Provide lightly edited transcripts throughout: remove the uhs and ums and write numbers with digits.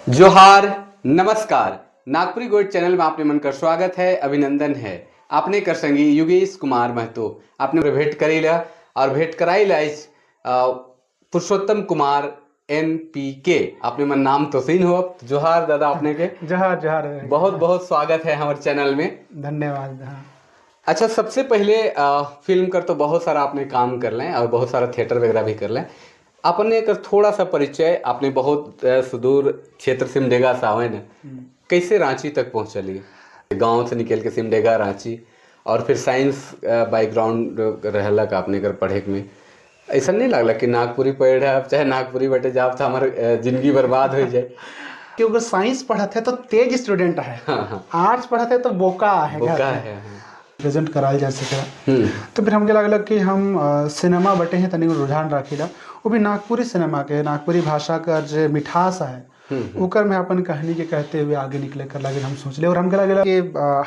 जोहार, नमस्कार। नागपुरी गोइठ चैनल में आपने मन का स्वागत है, अभिनंदन है। आपने कर संगी योगेश कुमार महतो आपने भेंट करीला और भेंट कराई इस पुरुषोत्तम कुमार NPK। आपने मन नाम तो सीन हो। जोहार दादा आपने के। जोहार जोहार। बहुत बहुत स्वागत है हमारे चैनल में। धन्यवाद, हाँ। अच्छा, सबसे पहले फिल्म कर तो बहुत सारा आपने काम कर लें और बहुत सारा थिएटर वगैरह भी कर लें। अपने कर थोड़ा सा परिचय, आपने बहुत सुदूर क्षेत्र सिमडेगा से आवे न, कैसे रांची तक पहुंचली? गांव से निकल के सिमडेगा, रांची और फिर साइंस बैकग्राउंड रहलक आपने कर पढ़े में, ऐसा नहीं लगला कि नागपुरी पढ़ है, चाहे नागपुरी बैठे जाब तो हमारे जिंदगी बर्बाद हो जाए? कि अगर साइंस पढ़त है तो तेज स्टूडेंट है, हाँ हाँ आर्ट्स पढ़त है तो बोका है। बोका है, हाँ। प्रेजेंट कराल जा सकेला। तो फिर हमके लागल कि हम सिनेमा बटे हैं, तनिक रुझान राखीला, वो भी नागपुरी सिनेमा के, नागपुरी भाषा का जो मिठास है, ओकर में अपन कहानी के कहते हुए आगे निकले कर लगे हम सोचले। और हमके लागेला कि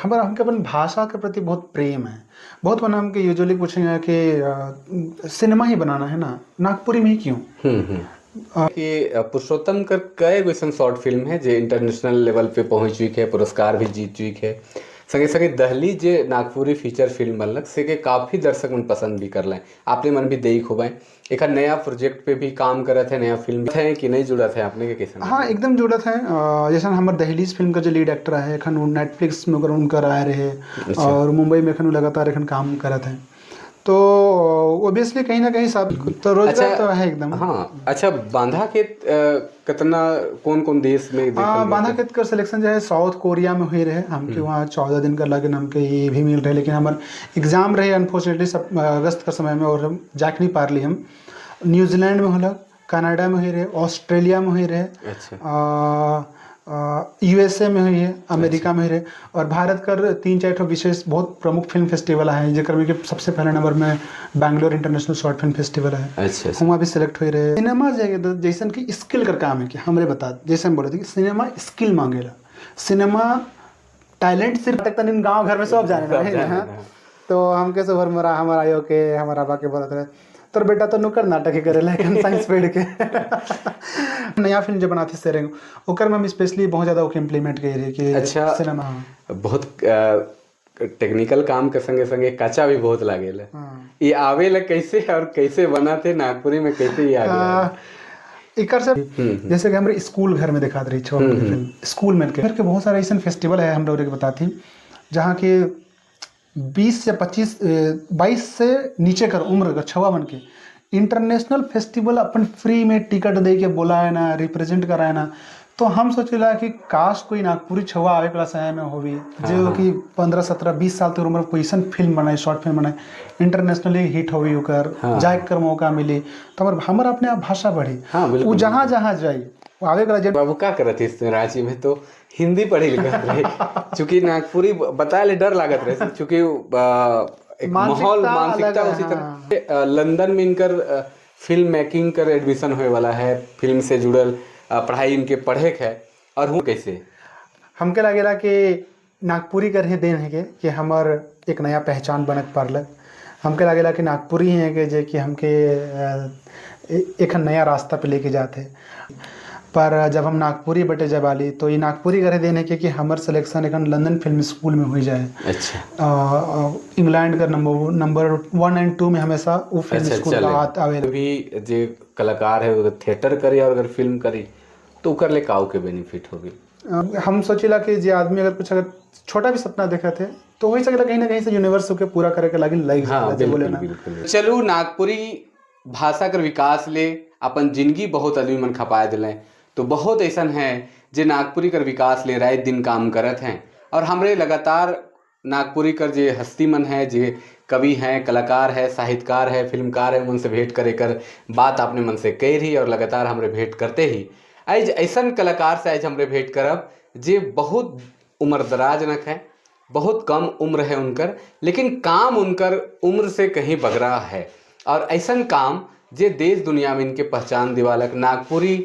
हमारा हमके अपन भाषा के प्रति बहुत प्रेम है, बहुत मना। हमके यूजुअली पूछेंगे कि सिनेमा ही बनाना है ना, नागपुरी में ही क्यों? कि पुरुषोत्तम कर कई गो अइसन शॉर्ट फिल्म है जे इंटरनेशनल लेवल पे पहुंच चुकी है, पुरस्कार भी जीत चुकी है। संगे संगे दहलीज जे नागपुरी फीचर फिल्म बनलक से के काफ़ी दर्शक मन पसंद भी कर लें, आपने मन भी देख हो। एक नया प्रोजेक्ट पे भी काम करत है, नया फिल्म है कि नहीं जुड़त है आपने के, कैसे? हाँ, एकदम जुड़त है। जैसे हमारे दहलीज फिल्म का जो लीड एक्टर है, एखन वो नेटफ्लिक्स में उनकर आए रहे और मुंबई में एखन लगातार एखन काम करत है, तो ऑब्वियसली कहीं ना कहीं सब तो रोजगार तो है एकदम। हाँ, अच्छा, बांधा खेत कितना, कौन कौन देश में देखल हाँ, गए? बांधा खेत कर सिलेक्शन जो है साउथ कोरिया में हुई रहे। हमके वहाँ 14 दिन का लगन हमके ये भी मिल रहे, लेकिन हमार एग्जाम रहे अनफॉर्चुनेटली सब अगस्त के समय में और हम जाके नहीं पारली। हम न्यूजीलैंड में होलक, कनाडा में हुई रहे, ऑस्ट्रेलिया में हुई रहे, यूएसए में हुई है, अमेरिका में हुई रहे और भारत कर तीन चार ठो विशेष बहुत प्रमुख फिल्म फेस्टिवल है, जेकर में कि सबसे पहले नंबर में Bangalore international short film festival है। अच्छा अच्छा वहाँ भी सिलेक्ट हुई रहे। सिनेमा जैसन कि स्किल कर काम है कि हमरे बता, जैसे हम बोले थे कि सिनेमा स्किल मांगेला, सिनेमा टैलेंट सिर्फ तक तनिन गांव घर में सब जाने सब ना है जाने ना। ना। तो हम कैसे भर मरा हमारा आयो के हमारा बाके बोलत रहे, तोर बेटा तो नुक्कड़ नाटक ही करेला एकदम साइंस पढ़ के। नया फिल्म जो बनाते सेरेंग, ओकर में हम स्पेशली बहुत ज़्यादा ओके इम्प्लीमेंट करे रहे कि सिनेमा, हाँ। बहुत टेक्निकल काम के संगे संगे कच्चा भी बहुत लागेला। ये आवेला कैसे और कैसे बना थे, नागपुरी में कैसे ये आ गया? एकर से जैसे कि हमरे स्कूल घर में दिखाते रही छो फिल्म स्कूल में के घर के बहुत सारा ऐसा फेस्टिवल है, हम लोग के बताती, जहाँ के 20 से 25, 22 से नीचे कर उम्र का छवा मन के इंटरनेशनल फेस्टिवल अपन फ्री में टिकट दे के बोलाए ना, रिप्रेजेंट कराए ना। तो हम सोचेला कि काश कोई नागपुरी छवा आवे वाला समय में होवी जो कि 15, 17, 20 साल तक उम्र कोई ऐसा फिल्म बनाए, शॉर्ट फिल्म बनाए, इंटरनेशनली हिट होवी, ओकर जाए कर मौका मिली तो हमर हमर अपने आप भाषा बढ़ी। वो जहाँ जहाँ जाई, वो आवे वाला जन बाबू का करत है रांची में? तो हिंदी पढ़ी लिखत रहे, चूंकि नागपुरी बताए ले डर लागत रहे, चूंकि एक माहौल मानसिकता मानसिकता अलग है, उसी तरह। लंदन में इनकर फिल्म मेकिंग कर एडमिशन होए वाला है, फिल्म से जुड़ल पढ़ाई इनके पढ़े के है और हूँ कैसे? हमके लगेला कि नागपुरी कर ही देन है के कि हमर एक नया पहचान बनक पड़लक। हमके लगेला कि नागपुरी है के जे कि हमके एक नया रास्ता पे लेके जाते। पर जब हम नागपुरी बटे जब आली तो ये नागपुरी करे देने के कि हमर सिलेक्शन एक लंदन फिल्म स्कूल में हो जाए। इंग्लैंड का नंबर नंबर 1 एंड 2 में हमेशा वो फिल्म स्कूल चले। का आवे। भी जे कलाकार है, अगर थिएटर करी और अगर फिल्म करी तो ओकर ले काऊ के बेनिफिट होगी? हम सोचिला कि जे आदमी अगर कुछ अगर छोटा भी सपना देखत है तो हो सकेला कहीं ना कहीं से यूनिवर्स के पूरा करे के लागिन लग हाँ जाला जे बोले बिल्कुल ना। बिल्कुल। चलू, नागपुरी भाषा कर विकास ले अपन जिंदगी बहुत आदमी मन खपाए दिले, तो बहुत ऐसा है जे नागपुरी कर विकास ले रात दिन काम करत हैं और हमरे लगातार नागपुरी कर जे हस्ती मन है, जे कवि हैं, कलाकार है, साहित्यकार है, फिल्मकार है, उनसे भेंट करे कर बात अपने मन से कही रही और लगातार हमरे भेंट करते ही आज ऐसन कलाकार से आज हमरे भेंट करब जे बहुत उम्र दराज नक है, बहुत कम उम्र है उनकर, लेकिन काम उनकर उम्र से कहीं बगरा है और ऐसन काम जे देश दुनिया में इनके पहचान दिवालक, नागपुरी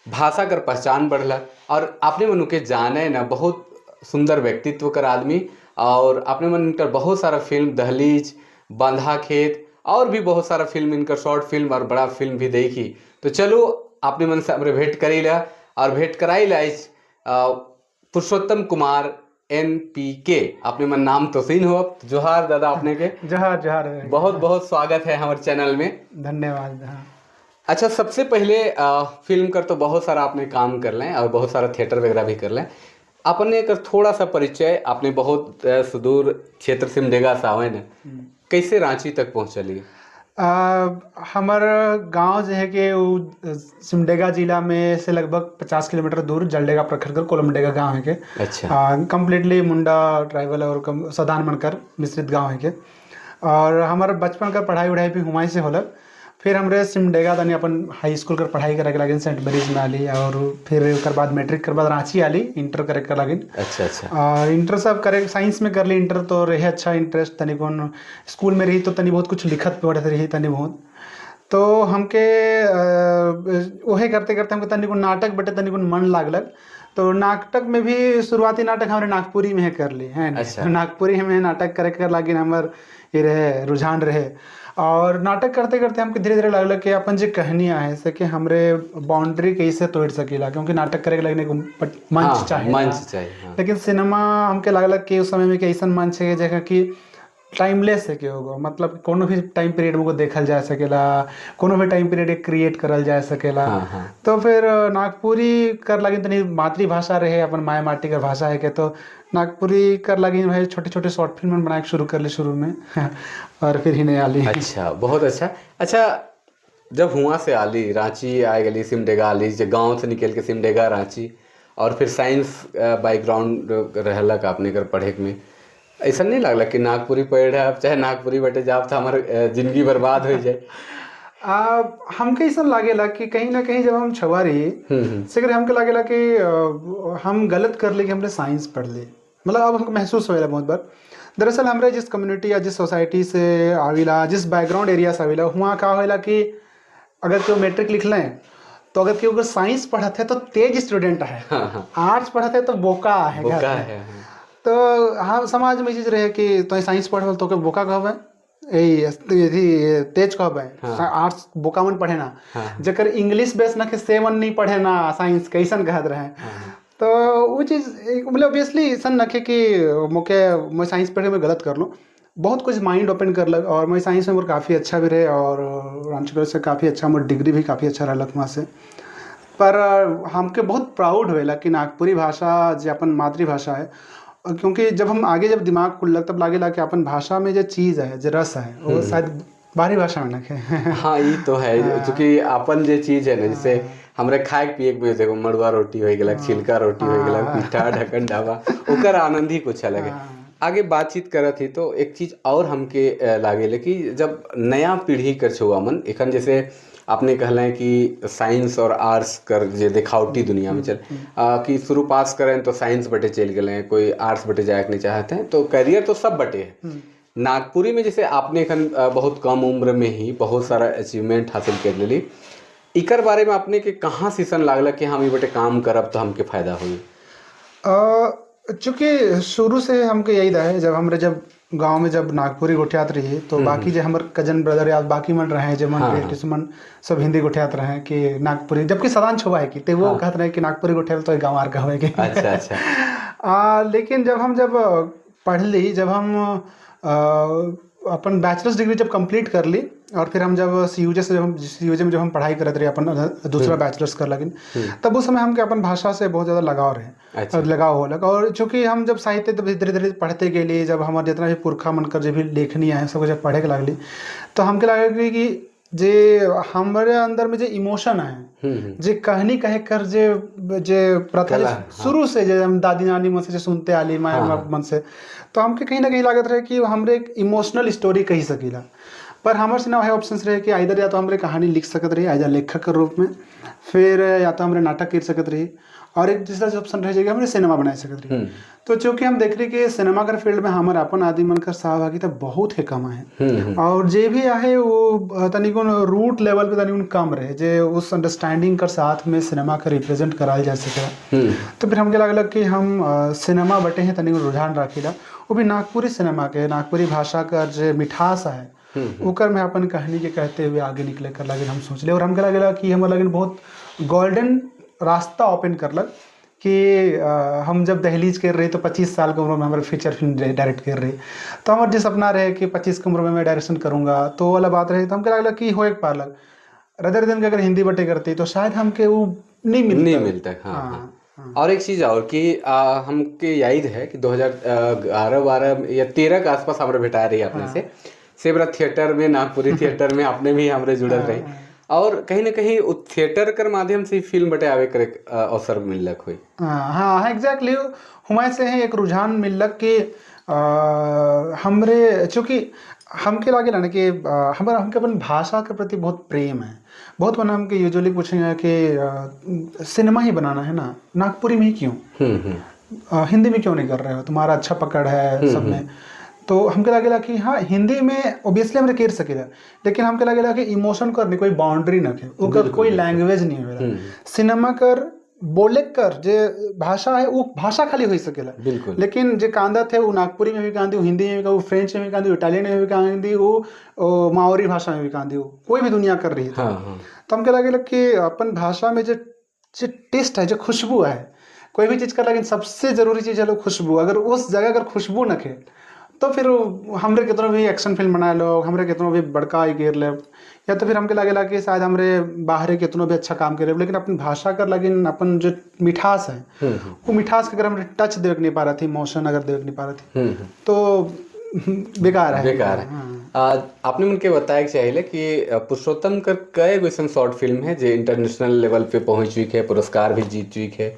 भाषा कर पहचान बढ़लक और अपने मन के जाने न। बहुत सुंदर व्यक्तित्व कर आदमी और अपने मन इनकर बहुत सारा फिल्म दहलीज, बांधा खेत और भी बहुत सारा फिल्म इनकर शॉर्ट फिल्म और बड़ा फिल्म भी देखी। तो चलो, अपने मन से हमरे भेंट करी ला। और भेंट कराई लाइज पुरुषोत्तम कुमार NPK। अपने मन नाम तो सीन हो। जोहार दादा अपने के। जोहार जोहार। बहुत बहुत स्वागत है हमारे चैनल में। धन्यवाद। हाँ। अच्छा, सबसे पहले फिल्म कर तो बहुत सारा आपने काम कर लें और बहुत सारा थिएटर वगैरह भी कर लें। अपने कर थोड़ा सा परिचय, आपने बहुत सुदूर क्षेत्र सिमडेगा से आवे न, कैसे रांची तक पहुँचली? हमर गांव जो है कि वो सिमडेगा जिला में से लगभग 50 किलोमीटर दूर जलडेगा प्रखंड कर कोलमडेगा गांव है के। अच्छा। कम्प्लीटली मुंडा ट्राइबल और कम सदान मनकर मिश्रित गांव है के। और हमार बचपन का पढ़ाई उढ़ाई भी हुमाई से होलक। फिर हमरे सिमडेगा तनी अपन हाई स्कूल कर पढ़ाई करे के लागिन सेंट मेरीज में आली और फिर ओकर बाद मैट्रिक कर बाद रांची आली इंटर करे के लागिन। अच्छा अच्छा। और इंटर सब करे साइंस में कर ली इंटर, तो रहे अच्छा इंटरेस्ट। तनी कौन स्कूल में रही तो तनी बहुत कुछ लिखत पढ़त रही तनी बहुत, तो हमके ओहे करते करते हमके तनी कुन नाटक बटे तनी कुन मन लागलक। तो नाटक में भी शुरुआती नाटक हमरे नागपुरी में कर ली है। अच्छा। नागपुरी में नाटक करे के लागिन हमर ये रहे रुझान रहे। और नाटक करते करते हमके धीरे धीरे लागल कि अपन जे कहानियाँ है से कि हमरे बाउंड्री कैसे तोड़ सकीला, क्योंकि नाटक करे के लगने को मंच हाँ, चाहिए, मंच चाहिए, हाँ। लेकिन सिनेमा हमके लागल कि उस समय में कि ऐसा मंच है जगह कि टाइमलेस है कि होगो, मतलब कोनो भी टाइम पीरियड में देखल जा सकेला, कोनो भी टाइम पीरियड क्रिएट करल जा सकेला। हाँ, हाँ। तो फिर नागपुरी कर लगी तनी मातृभाषा रहे, अपन माया माटी का भाषा है के, तो नागपुरी कर लगी भाई छोटे छोटे शॉर्ट फिल्म बनाए के शुरू कर ली शुरू में और फिर ही नहीं आली। अच्छा, बहुत अच्छा। अच्छा, जब हुआ से आली रांची आए गली सिमडेगा आली, जब गांव से निकल के सिमडेगा रांची और फिर साइंस बैकग्राउंड रहलक आपने कर पढ़े में, ऐसा नहीं लागला कि नागपुरी पढ़ है अब चाहे नागपुरी बटे जाब तो हमारे जिंदगी बर्बाद हो जाए? हमके ऐसा लागेला कि कहीं ना कहीं जब हम छुआ रही से हमके लागेला कि हम गलत कर ली कि हमने साइंस पढ़ ली, मतलब अब हमको महसूस होएला बहुत बार। दरअसल हमरे जिस कम्युनिटी या जिस सोसाइटी से आविला, जिस बैकग्राउंड एरिया से आविला, वहाँ का होएला कि अगर केहू मैट्रिक लिख लें तो अगर केहू अगर साइंस पढ़त है तो तेज स्टूडेंट है, हाँ, हाँ। आर्ट्स पढ़त है तो बोका है, बोका है, हाँ। तो हाँ समाज में चीज रहे कि तो साइंस पढ़ल तो के बोका कहबे, ए तेज कहबे, हाँ। आर्ट्स बोका मन पढ़े ना, हाँ। जकर इंग्लिश बेस ना के सेवन नहीं पढ़े ना साइंस कैसन कहत रहे। हाँ। तो वो चीज़ मतलब ऑब्वियसली ऐसा नखे कि मोके मैं साइंस पढ़े में गलत कर लूँ, बहुत कुछ माइंड ओपन कर लग। और मैं साइंस में मोर काफ़ी अच्छा भी रहे और रांची कॉलेज से काफ़ी अच्छा मोर डिग्री भी काफ़ी अच्छा रहलक वहाँ से। पर हमके बहुत प्राउड होएला कि नागपुरी भाषा जो अपन मातृभाषा है, और क्योंकि जब हम आगे जब दिमाग खुललक तब लागेला कि अपन भाषा में जो चीज़ है, जो रस है, वो शायद बाहरी भाषा में नखे। हाँ, ये तो है, चूँकि अपन जे चीज है ना, जैसे हमरे खाए पिए के देखो मड़ुआ रोटी हो गया, छिलका रोटी हो गया, पीठा ढक्कन ढाबा, ओकर आनंद ही कुछ अलग है। आगे बातचीत करत ही तो एक चीज और हमके लागेले कि जब नया पीढ़ी कर छुआ मन एखन, जैसे आपने कहलें कि साइंस और आर्ट्स कर जे दिखावटी दुनिया में चल कि शुरू पास करें तो साइंस बटे चल गए, कोई आर्ट्स बटे जाए नहीं चाहते हैं, तो करियर तो सब बटे है। नागपुरी में जैसे आपने एखन बहुत कम उम्र में ही बहुत सारा अचीवमेंट हासिल कर लेली, इकर बारे में आपने के कहाँ सीसन लागल कि हम ई बटे काम करब तो हमके फायदा होई? चूँकि शुरू से हमके यही रहे, जब हमरे जब गांव में जब नागपुरी गोठियात रही तो बाकी जो हमर कजन ब्रदर या बाकी मन रहे जो मन रिलेटिव्स मन सब हिंदी गोठियात रहे कि नागपुरी, जबकि सदान छुआ है कि ते वो कहत रहे कि नागपुरी गोठियात तो गाँव are कहवे कि। अच्छा अच्छा। लेकिन जब हम जब पढ़ ली, जब हम अपन बैचलर्स डिग्री जब कंप्लीट कर ली और फिर हम जब सीयूजे से जब हम सीयूजे में जब हम पढ़ाई करते रहे अपन दूसरा बैचलर्स कर लगिन, तब उस समय हमके अपन भाषा से बहुत ज़्यादा लगाव रहे। अच्छा। और लगाव हो लगा। और चूँकि हम जब साहित्य तब धीरे धीरे पढ़ते गेली, जब हमारे जितना भी पुरखा मनकर जो भी लेखनी है सब जब पढ़े के लागली तो हमके लगे कि जे हमारे अंदर में जे इमोशन है, जे कहनी कहे कर जे जे प्रथा कला, जे शुरू से जे हम दादी नानी मन से जे सुनते आली माय बाप मन से, तो हमके कहीं ना कहीं लागत रहे कि हमरे एक इमोशनल स्टोरी कही सकीला। पर हमारे से ना वह ऑप्शन रहे कि आइदर या तो हमरे कहानी लिख सकत रही आइदर लेखक के रूप में, फिर या तो हमरे नाटक कर सकत रही, और एक दूसरा ऑप्शन रह जाएगा हमरे सिनेमा बना सकत रही। तो चूँकि हम देख रहे कि सिनेमा के फील्ड में हमारे अपन आदि मन का सहभागिता बहुत ही कम है, और जे भी आहे वो तनिकुन रूट लेवल पे तनिकुन कम रहे जे उस अंडरस्टैंडिंग कर साथ में सिनेमा का रिप्रेजेंट कराल जा सके। तो फिर हमके लागल कि हम सिनेमा बटे हैं तनिकुन रुझान राखीला, वो भी नागपुरी सिनेमा के नागपुरी भाषा का जो मिठास है ओकर में अपन कहानी के कहते हुए आगे निकले कर लगे हम सोच ले। और हमके लागेला कि हमारे लगे बहुत गोल्डन रास्ता ओपन करलक कि हम जब दहलीज कर रहे तो 25 साल के उम्र में हमारे फीचर फिल्म डायरेक्ट कर रहे, तो हमारे जो सपना रहे कि 25 की उम्र में मैं डायरेक्शन करूँगा, तो वाला बात रहे, तो हमके लागल कि होए पारलक। रदर दिन के अगर हिंदी बटे करती तो शायद हमके वो नहीं मिलता। नहीं मिलता। हाँ, हाँ। और एक चीज़ और कि हमके याद है कि 2011-12 या 13 के आसपास हमरे भेटा रही अपने से सेबरा थिएटर में, नागपुरी थिएटर में आपने भी हमरे जुड़ल रही और कहीं ना कहीं उस थिएटर कर माध्यम से फिल्म बटे आवे करे अवसर मिललक हुई। हाँ, एग्जैक्टली हुमायूं से है एक रुझान मिललक कि हमरे चूँकि हमके लागेला ना कि हमारा हमके अपन भाषा के प्रति बहुत प्रेम है। बहुत मना हमके यूजुअली पूछेंगे कि सिनेमा ही बनाना है ना, नागपुरी में ही क्यों, हिंदी में क्यों नहीं कर रहे हो, तुम्हारा अच्छा पकड़ है सब में। तो हमके लागेला कि हाँ हिंदी में ऑब्वियसली हमरे कर सकेला, लेकिन हमके लागेला कि इमोशन कर नहीं कोई बाउंड्री न है, ओकर कोई लैंग्वेज नहीं होवेला। सिनेमा कर बोले कर जे भाषा है वो भाषा खाली हो सकेला, लेकिन जे कांदत है वो नागपुरी में भी कांदी, वो हिंदी में भी, वो फ्रेंच में भी कांदी, वो इटालियन में भी कांदी, वो माओरी भाषा में भी कांदी, वो कोई भी दुनिया कर रही है। हाँ। तो हमके लागेला कि अपन भाषा में जो टेस्ट है, जो खुशबू है कोई भी चीज़ कर, लेकिन सबसे ज़रूरी चीज़ है खुशबू। अगर उस जगह अगर खुशबू न खे तो फिर हमरे कितनो भी एक्शन फिल्म बनाए लोग, हमरे कितनो भी बड़का आई गिर ले, या तो फिर हमके लागेला कि शायद हमरे बाहरे कितनो भी अच्छा काम करे, लेकिन अपन भाषा कर लेकिन अपन जो मिठास है वो मिठास के अगर हमरे टच देख नहीं पा रहा थी, इमोशन अगर देख नहीं पा रहा थी तो बेकार है, बेकार है। आपने उनके बताया चाहिए कि पुरुषोत्तम कर कई गो अइसन शॉर्ट फिल्म है जो इंटरनेशनल लेवल पे पहुंच चुकी है, पुरस्कार भी जीत चुकी है।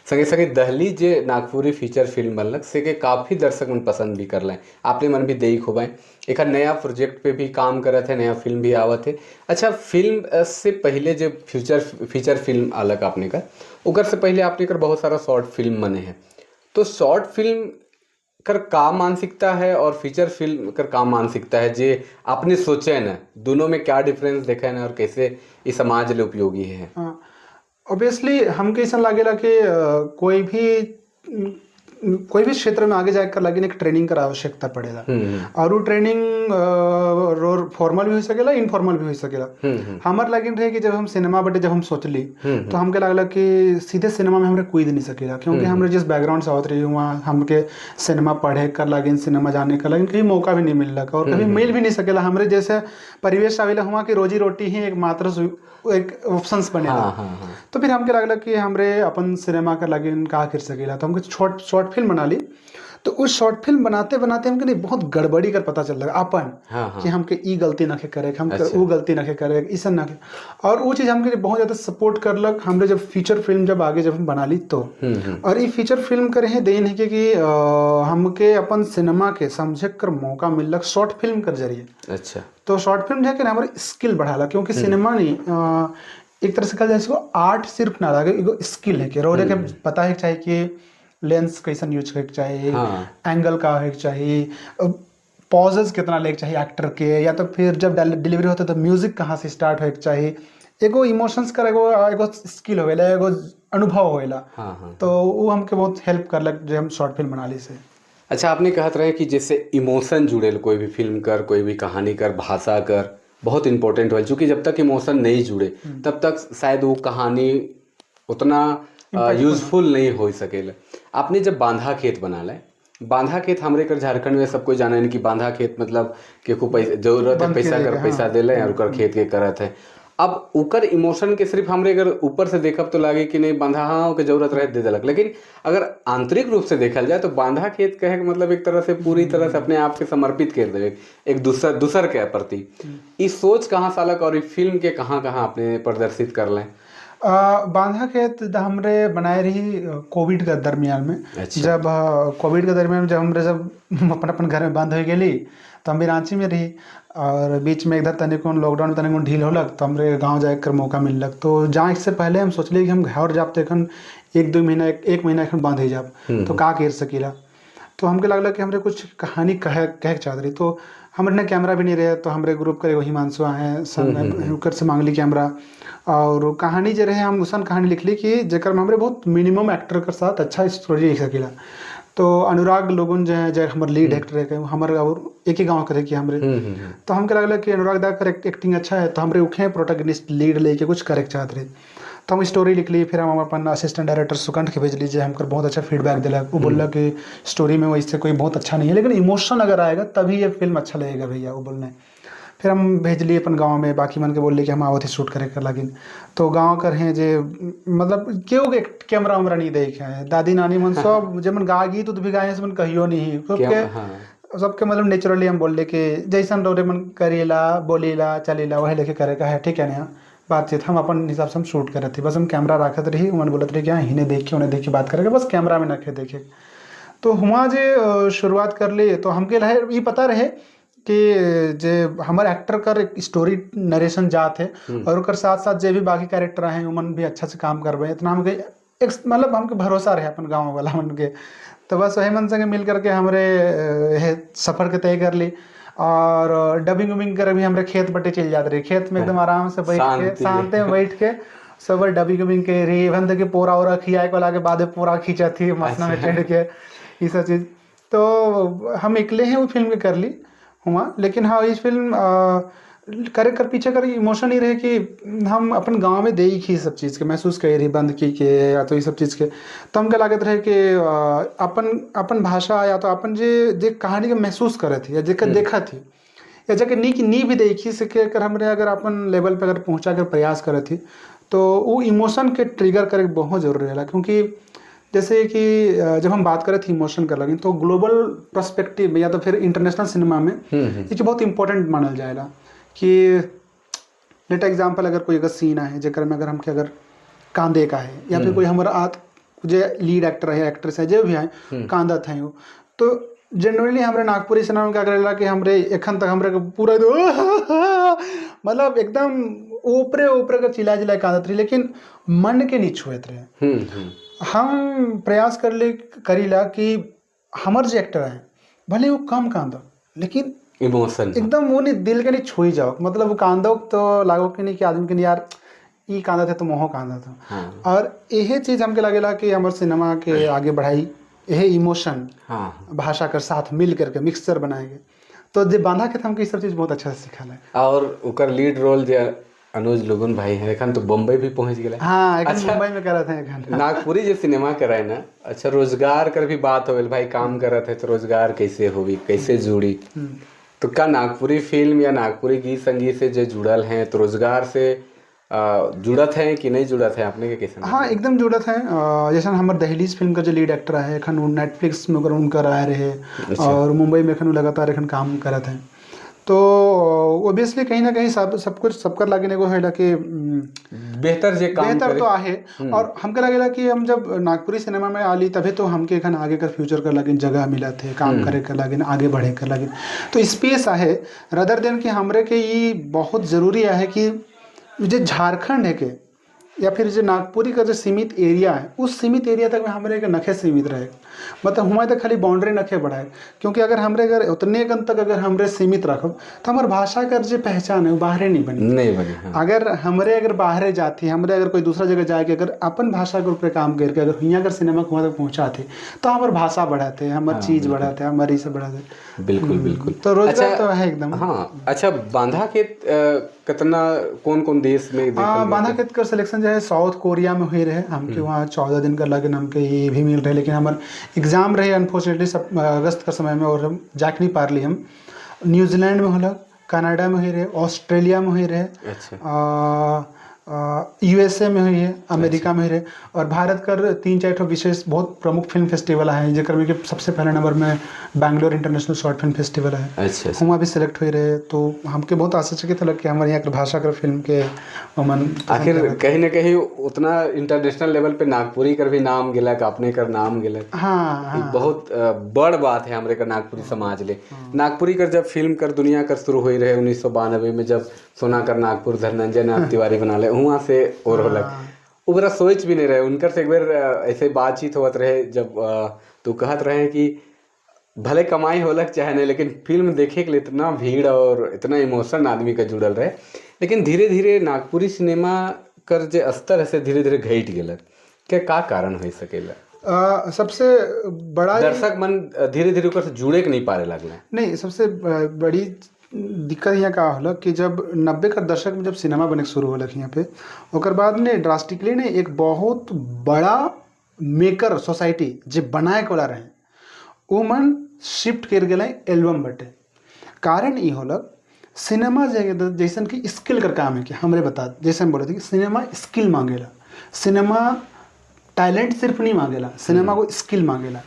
संगे संगे दहली जे नागपुरी फीचर फिल्म बनलक से के काफ़ी दर्शक मन पसंद भी कर लें, आपने मन भी देख हो पाए। एक नया प्रोजेक्ट पे भी काम करत है, नया फिल्म भी आवत है। अच्छा, फिल्म से पहले जो फीचर फिल्म अलग आपने का, उकर से पहले आपने कर बहुत सारा शॉर्ट फिल्म बने हैं, तो शॉर्ट फिल्म कर का मानसिकता है और फीचर फिल्म कर का मानसिकता है जे आपने सोचे ना, दोनों में क्या डिफरेंस देखा है ना और कैसे इस समाज ले उपयोगी है? हाँ, ऑब्वियसली हमके ऐसा लागेला कि कोई भी क्षेत्र में आगे जाकर लगिन एक ट्रेनिंग कर आवश्यकता पड़ेला और वो ट्रेनिंग फॉर्मल भी हो सकेला, इनफॉर्मल भी हो सकेला। हमार लगिन रहे कि जब हम सिनेमा बटे जब हम सोचली तो हमके लागला कि सीधे सिनेमा में हमरे कूद नहीं सकेला, क्योंकि हमरे जिस बैकग्राउंड से आवत रही वहाँ हमके सिनेमा पढ़े कर लगिन, सिनेमा जाने का लगिन कहीं मौका भी नहीं मिललक और कभी मिल भी नहीं सकेला। हमरे जैसे परिवेश आवेला वहाँ की रोजी रोटी ही एकमात्र एक ऑप्शंस बनेला। हाँ। तो फिर हमके लागला कि हमरे अपन सिनेमा कर लगिन का कर सकेला, तो हमके शॉर्ट फिल्म बना ली। तो उस शॉर्ट फिल्म बनाते बनाते हमके नहीं बहुत गड़बड़ी कर पता चल लगा अपन हाँ। कि हमके ई गलती ना के करे, हम वो गलती ना के करे, इसन ना के, और वो चीज़ हमके बहुत ज़्यादा सपोर्ट करलक हमरे जब फीचर फिल्म जब आगे जब हम बना ली तो। और ये फीचर फिल्म करे हैं then है कि हमके अपन सिनेमा के समझे कर मौका मिललक शॉर्ट फिल्म कर जरिए। अच्छा, तो शॉर्ट फिल्म जो है कि हमारे स्किल बढ़ाला, क्योंकि सिनेमा नहीं एक तरह से कहल जाए इसको आर्ट सिर्फ ना लगे, एगो स्किल है कि रोरे के पता है चाहिए कि लेंस कैसन यूज करे चाहिए, एंगल का होए चाहिए, पॉजेस कितना लेके चाहिए एक्टर के, या तो फिर जब डिलीवरी होता है तो म्यूजिक कहाँ से स्टार्ट होए चाहिए। एगो इमोशंस कर एगो एगो स्किल होवेला, एगो अनुभव होवेला। हाँ। तो वो हमके बहुत हेल्प करलक जो हम शॉर्ट फिल्म बना ली से। अच्छा, आपने कहत रहे कि जैसे इमोशन जुड़ेल कोई भी फिल्म कर, कोई भी कहानी कर, भाषा कर, बहुत इम्पोर्टेंट हो, चूँकि जब तक इमोशन नहीं जुड़े तब तक शायद वो कहानी उतना यूजफुल नहीं हो सकेला। आपने जब बांधा खेत बना ले, बांधा खेत हमरे कर झारखंड में सब कोई जाने है कि बांधा खेत मतलब केको पैसा जरूरत है, पैसा कर पैसा देले और ओकर खेत के करत है। अब ओकर इमोशन के सिर्फ हमरे अगर ऊपर से देखब तो लागे कि नहीं बांधा हाँ ओके जरूरत रहे दे देलक, लेकिन अगर आंतरिक रूप से देखल जाए तो बांधा खेत कहे के मतलब एक तरह से पूरी तरह से अपने आप के समर्पित कर देवे एक दूसर के प्रति। इस सोच कहाँ सालक और इस फिल्म के कहाँ कहाँ अपने प्रदर्शित कर लें? बांधा खेत हमरे बनाए रही कोविड के दरमियान में। अच्छा। जब कोविड के दरमियान जब हमरे जब अपन अपन घर में बंद हो गेली तो हम भी रांची में रही और बीच में इधर तनिक लॉकडाउन में तनिक ढील होलक तो हमरे गांव जाए कर मौका मिललक। तो जाए से पहले हम सोचली कि हम घर जाब तो एखन 1-2 महीना एक महीना एखन बंद हो जाब तो का कर सकीला। तो हमके लागल कि हमरे कुछ कहानी कहे के चाहत रही, तो हमरे ना कैमरा भी नहीं रहे तो हमरे ग्रुप के एगो हिमांशु आए संग ओकर से मांगली कैमरा और कहानी जे रहे हम उसन कहानी लिखली कि जेकर में हमरे बहुत मिनिमम एक्टर के साथ अच्छा स्टोरी लिख सकीला। तो अनुराग लोगन जो है, जो हमारे लीड एक्टर है, हमारे और एक ही गाँव के रहे कि हमरे, तो हमके लगल कि अनुराग दा कर एक्टिंग अच्छा है तो हमरे उखे प्रोटैगनिस्ट लीड लेके कुछ करे चाहत रहे। तो हम स्टोरी लिखली, फिर हम अपन असिस्टेंट डायरेक्टर सुकंठ के भेजली, जे हमकर बहुत अच्छा फीडबैक दिलक। वो बोलला कि स्टोरी में वैसे कोई बहुत अच्छा नहीं है, लेकिन इमोशन अगर आएगा तभी ये फिल्म अच्छा लगेगा भैया, वो बोलने। फिर हम भेजली अपन गांव में, बाकी मन के बोलली कि हम आवत ही शूट करे कर लागिन। तो गांव कर हैं जे मतलब केहू के कैमरा उमरा नहीं देखे हैं, दादी नानी मन सब जे मन गा गीत उत भी गाए से मन कहियो नहीं सबके। सबके मतलब नेचुरली हम बोलले कि जैसन रौरे मन करेला, बोलेला, चलेला, वही लेके करे का है, ठीक है ना। बातचीत हम अपन हिसाब से हम शूट करत थी, बस हम कैमरा रखत रही, उमन बोलत रही कि हाँ हिने देखिए, उन्हें देखिए, बात करेगा, बस कैमरा में नखे देखे। तो हुआ जे शुरुआत कर ली, तो हमके रहे ये पता रहे कि जे हमार एक्टर कर स्टोरी नरेशन जात है और ओकर साथ साथ जे भी बाकी कैरेक्टर हैं उमन भी अच्छा से काम करबे, इतना हमके एक मतलब हमके भरोसा रहे अपन गांव वाला मन के। तो बस वही मन संगे मिल करके हमरे हे सफ़र के तय कर ली और डबिंग उबिंग कर भी हमरे खेत बटे चल जाते रहे, खेत में एकदम आराम से बैठ के शांति। शांति में बैठ के सब डबिंग उबिंग के रही। इवन तक कि पोरा ओरा खियाए को के बाद पूरा खींचा थी मसना में चढ़ के, ये सब चीज़। तो हम इकले हैं वो फिल्म के कर ली हुआ। लेकिन हाँ, इस फिल्म करे कर पीछे कर इमोशन ही रहे कि हम अपन गांव में देख ही सब चीज़ के महसूस कर रही बंद की के या तो ये सब चीज़ के, तो हमके लागत रहे कि अपन अपन भाषा या तो अपन जे जे कहानी के महसूस करे थी या जेकर देखा थी या जेकर नी की नी भी देखी सके, अगर हमरे अगर अपन लेवल पे अगर पहुंचा कर प्रयास करे थी तो वो इमोशन के ट्रिगर करे के बहुत जरूरी रहेला। क्योंकि जैसे कि जब हम बात करें थे इमोशन कर लगे तो ग्लोबल पर्सपेक्टिव में या तो फिर इंटरनेशनल सिनेमा में ये बहुत इंपॉर्टेंट मानल जाएला कि लेट एग्जाम्पल अगर कोई अगर सीन आए जेकर में अगर हमके अगर कांदे का है या फिर कोई हमारा आत जे लीड एक्टर है, एक्ट्रेस है, जो भी है, कांदत है वो, तो जनरली हमरे नागपुरी सिनेमा में क्या करेला कि हमरे एखन तक हमरे के पूरा मतलब एकदम ऊपरे ऊपरे के चिल्ला चिल्ला कांदत रही, लेकिन मन के नहीं छुएत रहे। हम्म हम्म हम प्रयास कर ले करीला कि हमर जे एक्टर है भले वो कम कांदो, लेकिन इमोशन एकदम वो नहीं दिल के नहीं छुई जाओ, मतलब वो कांदो तो लागो कि नहीं कि आदमी के नहीं यार ई कांदा थे तो मोहो कांदा था। और यही चीज हमके लगेला कि हमर सिनेमा के आगे बढ़ाई यही इमोशन भाषा के साथ मिल करके मिक्सचर बनाएंगे। तो जे बांधा के हमके ई सब चीज बहुत अच्छा से सिखल है। और ओकर लीड रोल जे अनुज लुगुन भाई है, एखन तो बम्बई भी पहुंच गेला। हाँ, एखन मुंबई में करत हैं एखन। नागपुरी जे सिनेमा कराए ना, अच्छा रोजगार कर भी बात होवेल भाई, काम करत है तो रोजगार कैसे होवी, कैसे जुड़ी, तो का नागपुरी फिल्म या नागपुरी गीत संगीत से जो जुड़ल हैं तो रोजगार से जुड़त है कि नहीं जुड़त है, आपने के कैसे? हाँ, एकदम जुड़त है। जैसे हमार दहलीज फिल्म का जो लीड एक्टर है एखन वो नेटफ्लिक्स में उनकर आए रहे और मुंबई में एखन वो लगातार एखन काम करत हैं। तो ऑब्वियसली कहीं ना कहीं सब सब कुछ सबकर लागे एगो होला कि बेहतर जे काम बेहतर करे। तो आहे। और हमके लगेला कि हम जब नागपुरी सिनेमा में आली तभी तो हमके एखन आगे का फ्यूचर कर लगिन जगह मिलत है, काम करे कर लगिन, आगे बढ़े कर लगिन, तो स्पेस आहे। रदर देन कि हमरे के ई बहुत ज़रूरी आहे कि जे झारखंड है के या फिर जो नागपुरी का जो सीमित एरिया है उस सीमित एरिया तक में हमरे के नखे सीमित रहे, मतलब हुआ तक खाली बाउंड्री नखे बढ़ाए। क्योंकि अगर हमरे अगर उतने गन तक अगर हमरे सीमित रखब तो हमार भाषा का जो पहचान है वो बाहरे नहीं बनी। नहीं बनी, हाँ। अगर हमरे अगर बाहरे जाती, हमरे अगर कोई दूसरा जगह जाके अगर अपन भाषा के ऊपर काम करके अगर हियाँ अगर सिनेमा को वहाँ तक पहुँचाते तो हमार भाषा बढ़ाते, हमार चीज़ बढ़ाते, हमारी सब बढ़ाते। बिल्कुल बिल्कुल। तो रोजगार तो है एकदम। हाँ, अच्छा बांधा के कितना कौन कौन देश में देखल गया? बांधा खेत का सिलेक्शन जो है साउथ कोरिया में हुई रहे, हमके वहाँ 14 दिन का लगन हमके ये भी मिल रहे, लेकिन हमार एग्जाम रहे अनफॉर्चुनेटली सब अगस्त के समय में और हम जाके नहीं पारली। हम न्यूजीलैंड में होला, कनाडा में हुई रहे, ऑस्ट्रेलिया में हुई रहे, यूएसए में हुई है, अमेरिका में हुई रहे और भारत कर 3-4 ठो विशेष बहुत प्रमुख फिल्म फेस्टिवल है, जेकर में कि सबसे पहले नंबर में Bangalore international short film festival है। अच्छा। हुआ भी सिलेक्ट हुई रहे, तो हमके बहुत आश्चर्यचकित लग कि हमारे यहाँ के भाषा कर फिल्म के मन पसंद आखिर करत। कहीं ना कहीं उतना इंटरनेशनल लेवल पे नागपुरी कर भी नाम गेलक, अपने कर नाम गेलक। हाँ, ई हाँ। बहुत बड़ बात है हमरे कर नागपुरी समाज ले। नागपुरी कर जब फिल्म कर दुनिया कर शुरू हुई रहे 1992 में, जब सोना कर नागपुर धनंजय नाथ तिवारी बना ले, वहाँ से और होलक उबरा सोच भी नहीं रहे उनकर से एक बार ऐसे बातचीत होत रहे जब तो कहत रहे कि भले कमाई होलक चाहे नहीं, लेकिन फिल्म देखे के लिए इतना भीड़ और इतना इमोशन आदमी का जुड़ल रहे। लेकिन धीरे धीरे नागपुरी सिनेमा कर जे स्तर है से धीरे धीरे घट गेलक, के का कारण हो सकेला? सबसे बड़ा दर्शक मन धीरे धीरे ओकर से जुड़े के नहीं पारे लगले। नहीं, सबसे बड़ी दिक्कत यहाँ का होला कि जब 90 के दशक में जब सिनेमा बने के शुरू होलक यहाँ पे, ओकर बाद ने ड्रास्टिकली ने एक बहुत बड़ा मेकर सोसाइटी जे बनाए के वाला रहे वो मन शिफ्ट कर गेलै एल्बम बटे। कारण ई होलक सिनेमा जैसन कि स्किल कर काम है कि हमरे बता जैसे हम बोले थे कि सिनेमा स्किल मांगेला, सिनेमा टैलेंट सिर्फ नहीं मांगेला, सिनेमा को स्किल मांगेला।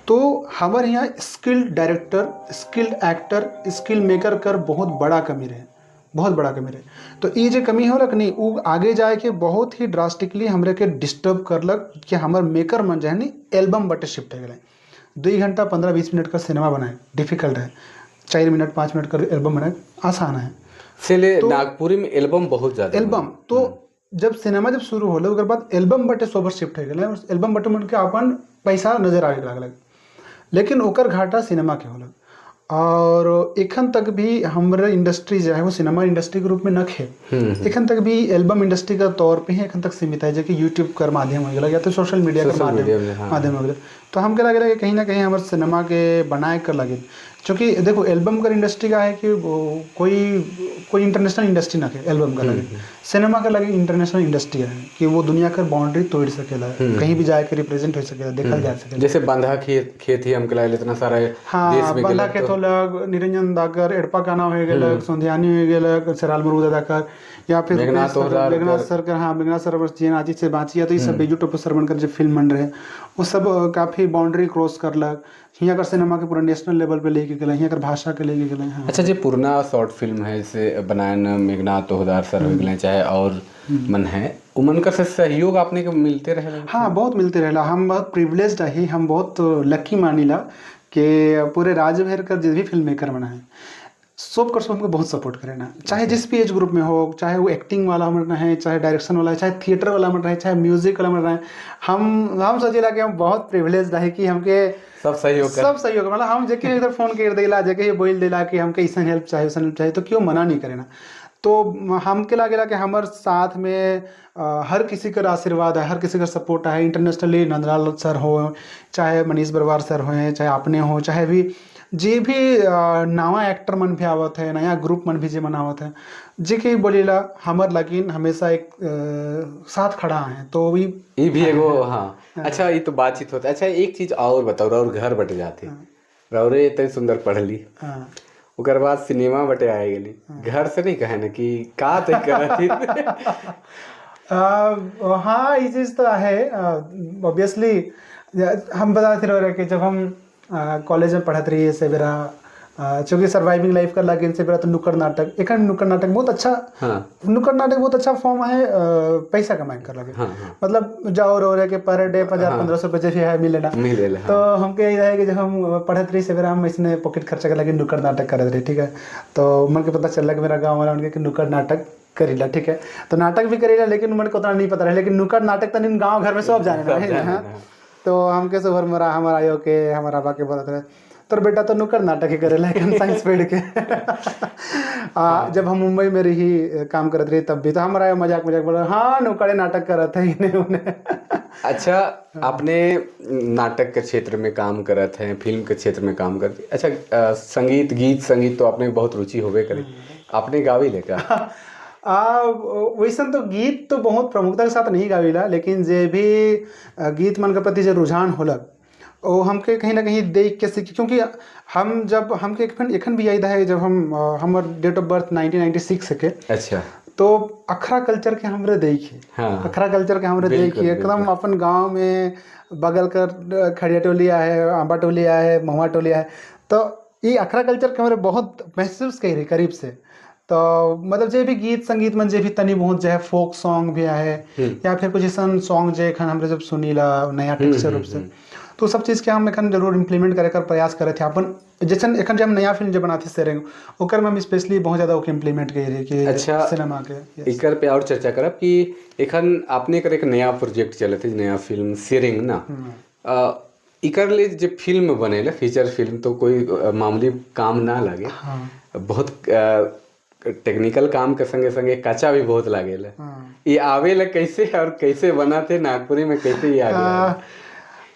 तो हमारे यहाँ skilled director, skilled actor, skill maker कर बहुत बड़ा कमी रहे, बहुत बड़ा कमी रहे। तो ये जो कमी होलक नहीं वो आगे जाए के बहुत ही ड्रास्टिकली हमरे के डिस्टर्ब करलक कि हमर मेकर मन जो है नहीं एल्बम बटे शिफ्ट हो गए। 2 घंटा 15-20 मिनट का सिनेमा बनाए डिफिकल्ट है, 4 मिनट 5 मिनट का एल्बम बनाए आसान है। इसलिए तो, नागपुरी में एल्बम बहुत ज़्यादा एल्बम तो जब सिनेमा जब शुरू होले ओकर बाद एल्बम बटे सोबर शिफ्ट हो गए और एल्बम बटे मन के अपन पैसा नजर आवे लागल, लेकिन ओकर घाटा सिनेमा के होलक। और एखन तक भी हमारे इंडस्ट्री जो है वो सिनेमा इंडस्ट्री के रूप में न खे, एखन तक भी एल्बम इंडस्ट्री का तौर पे ही एखन तक सीमित है, जैसे यूट्यूब कर माध्यम हो गया या तो सोशल मीडिया के माध्यम हो गया। तो हमके लगे कि कहीं ना कहीं हमारे सिनेमा के बनाए कर लगे, क्योंकि देखो एल्बम कर इंडस्ट्री का है कि वो कोई कोई इंटरनेशनल इंडस्ट्री ना के एल्बम का लगे, सिनेमा का लगे इंटरनेशनल इंडस्ट्री है कि वो दुनिया कर बाउंड्री तोड़ सकेला, कहीं भी जाके रिप्रेजेंट हो सकेला, देखल जा सकेला। जैसे बंधा खेत ही हमके लगे इतना सारा हाँ, देश में बंधा खेत होलक, निरंजन दाकर एड़पा काना हो गेलक, सोंधियानी हो गेलक, सराल मुर्मू दादा या फिर मेघनाथ सर कर, हाँ मेघनाथ सर जिन आजी से बाँची, तो ये सब बेजू टोपो सर बनकर जो फिल्म बन रहे वो सब काफ़ी बाउंड्री क्रॉस करलक, हियाँ कर सिनेमा के पूरा नेशनल लेवल पे लेके गए, हियाँ कर भाषा के लेके गए। हाँ। अच्छा, जो पुराना शॉर्ट फिल्म है जैसे बनायन मेघनाथ तोहदार सर हो गए चाहे और मन है, उमन का से सहयोग आपने के मिलते रहे? हाँ, बहुत मिलते रहे। हम बहुत प्रिविलेज्ड है, हम बहुत लकी मानीला कि पूरे राज्य भर कर जो भी फिल्म मेकर बना है सब कर सब हमको बहुत सपोर्ट करे ना, चाहे जिस भी एज ग्रुप में हो, चाहे वो एक्टिंग वाला मन रहे, चाहे डायरेक्शन वाला है, चाहे थिएटर वाला मन रहे, चाहे म्यूजिक वाला मन रहे। हम सोचेला कि हम बहुत प्रिविलेज रहे कि हमके सब सहयोग, सब सहयोग, मतलब हम जेके इधर फोन कर देला, जेके बोल देला कि हमके ऐसा हेल्प चाहिए वैसा हेल्प चाहिए, तो क्यों मना नहीं करे ना। तो हमके लागेला कि हमारे साथ में हर किसी का आशीर्वाद है, हर किसी का सपोर्ट है। इंटरनेशनली नंदलाल सर हो, चाहे मनीष बरवार सर हो, चाहे आपने हो, चाहे भी जे भी नवा एक्टर मन भी आवत है, नया ग्रुप मन भी जे मनावत है, जे के बोलेला हमर लगिन हमेशा एक साथ खड़ा है। तो भी ये भी एगो हाँ। अच्छा, ये तो बातचीत होता है। अच्छा, एक चीज और बताओ, और घर बटे जाते रौरे इतने सुंदर पढ़ली, हाँ। ओकर बाद सिनेमा बटे आए गेली, घर से नहीं कहे ना कि का तय करत? हाँ, ये चीज़ तो है ऑब्वियसली। हम बताते रहे कि जब हम कॉलेज में पढ़त रही सेबेरा, चूँकि सर्वाइविंग लाइफ कर लगे सेबेरा, तो नुक्कड़ नाटक, एक नुक्कड़ नाटक बहुत अच्छा, हाँ। नुक्कड़ नाटक बहुत अच्छा फॉर्म है पैसा कमाए कर लगे। हाँ, हाँ। मतलब जाओ रो रहे के पर डे 1000-1500 रुपये है मिलेना। मिलेला, हाँ। तो हमके ये है कि जब हम पढ़त रही सेबेरा, हम इसने पॉकेट खर्चा कर लगे नुक्कड़ नाटक करत रही, ठीक है। तो मन के पता चला कि मेरा गाँव वाला उनके नुक्कड़ नाटक करीला, ठीक है। तो नाटक भी करीला, लेकिन मन को उतना नहीं पता रहा, लेकिन नुक्कड़ नाटक तो गाँव घर में सब जाने ना, हाँ। तो हमके सुबह मरा हमारा आयो के हमारा बाके बोलत रहे तोर बेटा तो नुक्कड़ नाटक ही करेला हम साइंस पढ़ के। जब हम मुंबई में रही काम करत रही तब भी तो हमारा मजाक मजाक बोला हाँ नुक्कड़े नाटक करत है इन्हें उन्हें। अच्छा, आपने नाटक के क्षेत्र में काम करत हैं, फिल्म के क्षेत्र में काम करते, अच्छा संगीत, गीत संगीत तो आपने बहुत रुचि होबे करे, आपने गावी लेका? वैसन तो गीत तो बहुत प्रमुखता के साथ नहीं गावीला, लेकिन जे भी गीत मन के प्रति जो रुझान होलक वो हमके कहीं ना कहीं देख के सीख, क्योंकि हम जब हमके एखन भी याद है जब हम हमर डेट ऑफ बर्थ 1996 के, अच्छा, तो अखरा कल्चर के हमरे देखे, हाँ, अखरा कल्चर के हमरे देखे एकदम अपन गांव में बगल कर खड़िया टोलिया है, आंबा टोलिया है, महुआ टोलिया है, तो ये अखरा कल्चर के हमरे बहुत महसूस करी करीब से। तो मतलब जे भी गीत संगीत मन जे भी तनी बहुत जो है फोक सॉन्ग भी है या फिर कुछ ऐसा सॉन्ग जे एखन हमरे जब सुनीला नया टेक्सचर रूप से, तो सब चीज़ के हम एखन जरूर इम्प्लीमेंट करे कर प्रयास करे थे अपन। जैसे एखन जब हम नया फिल्म जो बनाते सेरेंग ओकर में हम स्पेशली बहुत ज़्यादा ओके इम्प्लीमेंट करे रही कि अच्छा, सिनेमा के। एकर पे और चर्चा करब कि एखन आपने कर एक नया प्रोजेक्ट चले थे, नया फिल्म सेरेंग ना, इकर ले जो फिल्म बनेला फीचर फिल्म तो कोई मामूली काम ना लगे, हाँ। बहुत टेक्निकल काम के संगे संगे कच्चा भी बहुत लागेला। हाँ। ये आवेला कैसे और कैसे बना थे नागपुरी में, कैसे ये आ गया?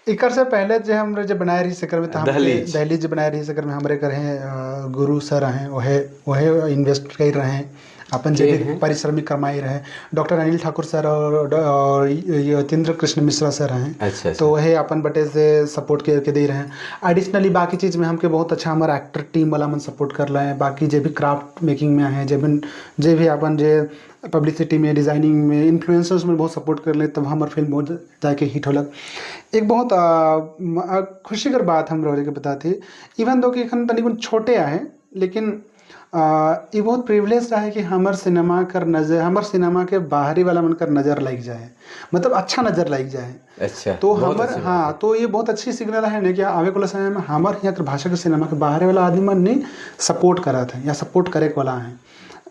एकर से पहले जे हमरे जे बनाए रही सेकर में तो हमके दहलीज। दहलीज जे बनाए रही सेकर में हमरे कर हैं गुरु सर हैं, ओहे ओहे इन्वेस्ट कर रहे हैं अपन जे के भी हैं? पारिश्रमिक कमाई रहे। डॉक्टर अनिल ठाकुर सर और यतीन्द्र कृष्ण मिश्रा सर हैं। अच्छा। तो वही अपन बटे से सपोर्ट करके दे रहे हैं। एडिशनली बाकी चीज़ में हमके बहुत अच्छा हमारा एक्टर टीम वाला मन सपोर्ट कर रहे हैं। बाकी जे भी क्राफ्ट मेकिंग में हैं, जे भी अपन जे पब्लिसिटी में, डिज़ाइनिंग में, इन्फ्लुएंसर्स में बहुत सपोर्ट कर ले, तब हमार फिल्म बहुत जाके हिट होलक। एक बहुत खुशी कर बात हम रहे के बताती, इवन दो कि एखन तनिक छोटे आए, लेकिन ये बहुत प्रिविलेज रहा है कि हमर सिनेमा कर नज़र, हमर सिनेमा के बाहरी वाला मन कर नज़र लग जाए, मतलब अच्छा नज़र लग जाए। तो बहुत हमर अच्छी बात हाँ है। तो ये बहुत अच्छी सिग्नल है ना कि आवे वाला समय में हमर यहाँ के भाषा के सिनेमा के बाहरी वाला आदमी मन ने सपोर्ट करत है या सपोर्ट करे वाला है।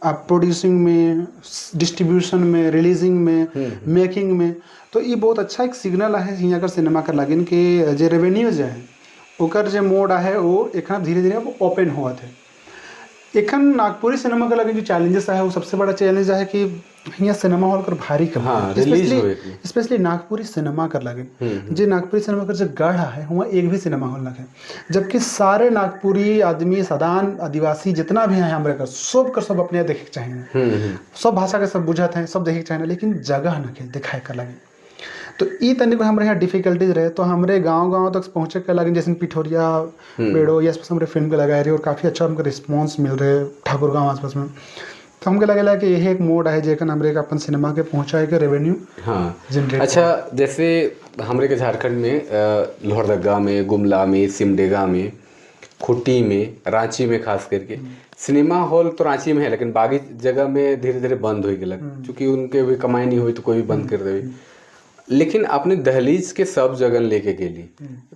अब प्रोड्यूसिंग में, डिस्ट्रीब्यूशन में, रिलीजिंग में, मेकिंग में, तो ये बहुत अच्छा एक सिग्नल है यहाँ कर सिनेमा कर लगिन कि जे रेवेन्यू जे है ओकर जे मोड है वो एखन धीरे धीरे अब ओपन होत है। एखन नागपुरी सिनेमा के लगे जो चैलेंजेस है, वो सबसे बड़ा चैलेंज है कि यहाँ सिनेमा हॉल कर भारी कम। हाँ, रिलीज होए के। स्पेशली नागपुरी सिनेमा कर लगे, जे नागपुरी सिनेमा कर जो गढ़ है वहाँ एक भी सिनेमा हॉल ना है, जबकि सारे नागपुरी आदमी, सदान आदिवासी जितना भी है हमारे कर सब कर सब अपने देखे के चाहिए, सब भाषा के सब बुझत हैं, सब देखे के चाहिए, लेकिन जगह न के दिखाए कर लगे। तो ई तनिक हमारे यहाँ डिफिकल्टीज रहे। तो हमरे गांव गांव तक पहुँचे के लगे, जैसे पिठोरिया, बेड़ो ये आसपास हमरे फिल्म के लगाए रहे और काफ़ी अच्छा हमको रिस्पॉन्स मिल रहे ठाकुर गाँव आसपास में। तो हमके लगेला कि यही एक मोड है जेकन हमरे के अपन सिनेमा के पहुँचाए के रेवेन्यू जनरेट। अच्छा, जैसे हमरे के झारखंड में लोहरदगा में, गुमला में, सिमडेगा में, खुट्टी में, रांची में खास करके सिनेमा हॉल तो रांची में है, लेकिन बाकी जगह में धीरे धीरे बंद हो गया, चूँकि उनके भी कमाई नहीं हुई तो कोई भी बंद कर देवे। लेकिन अपने दहलीज के सब जगह लेके गेली,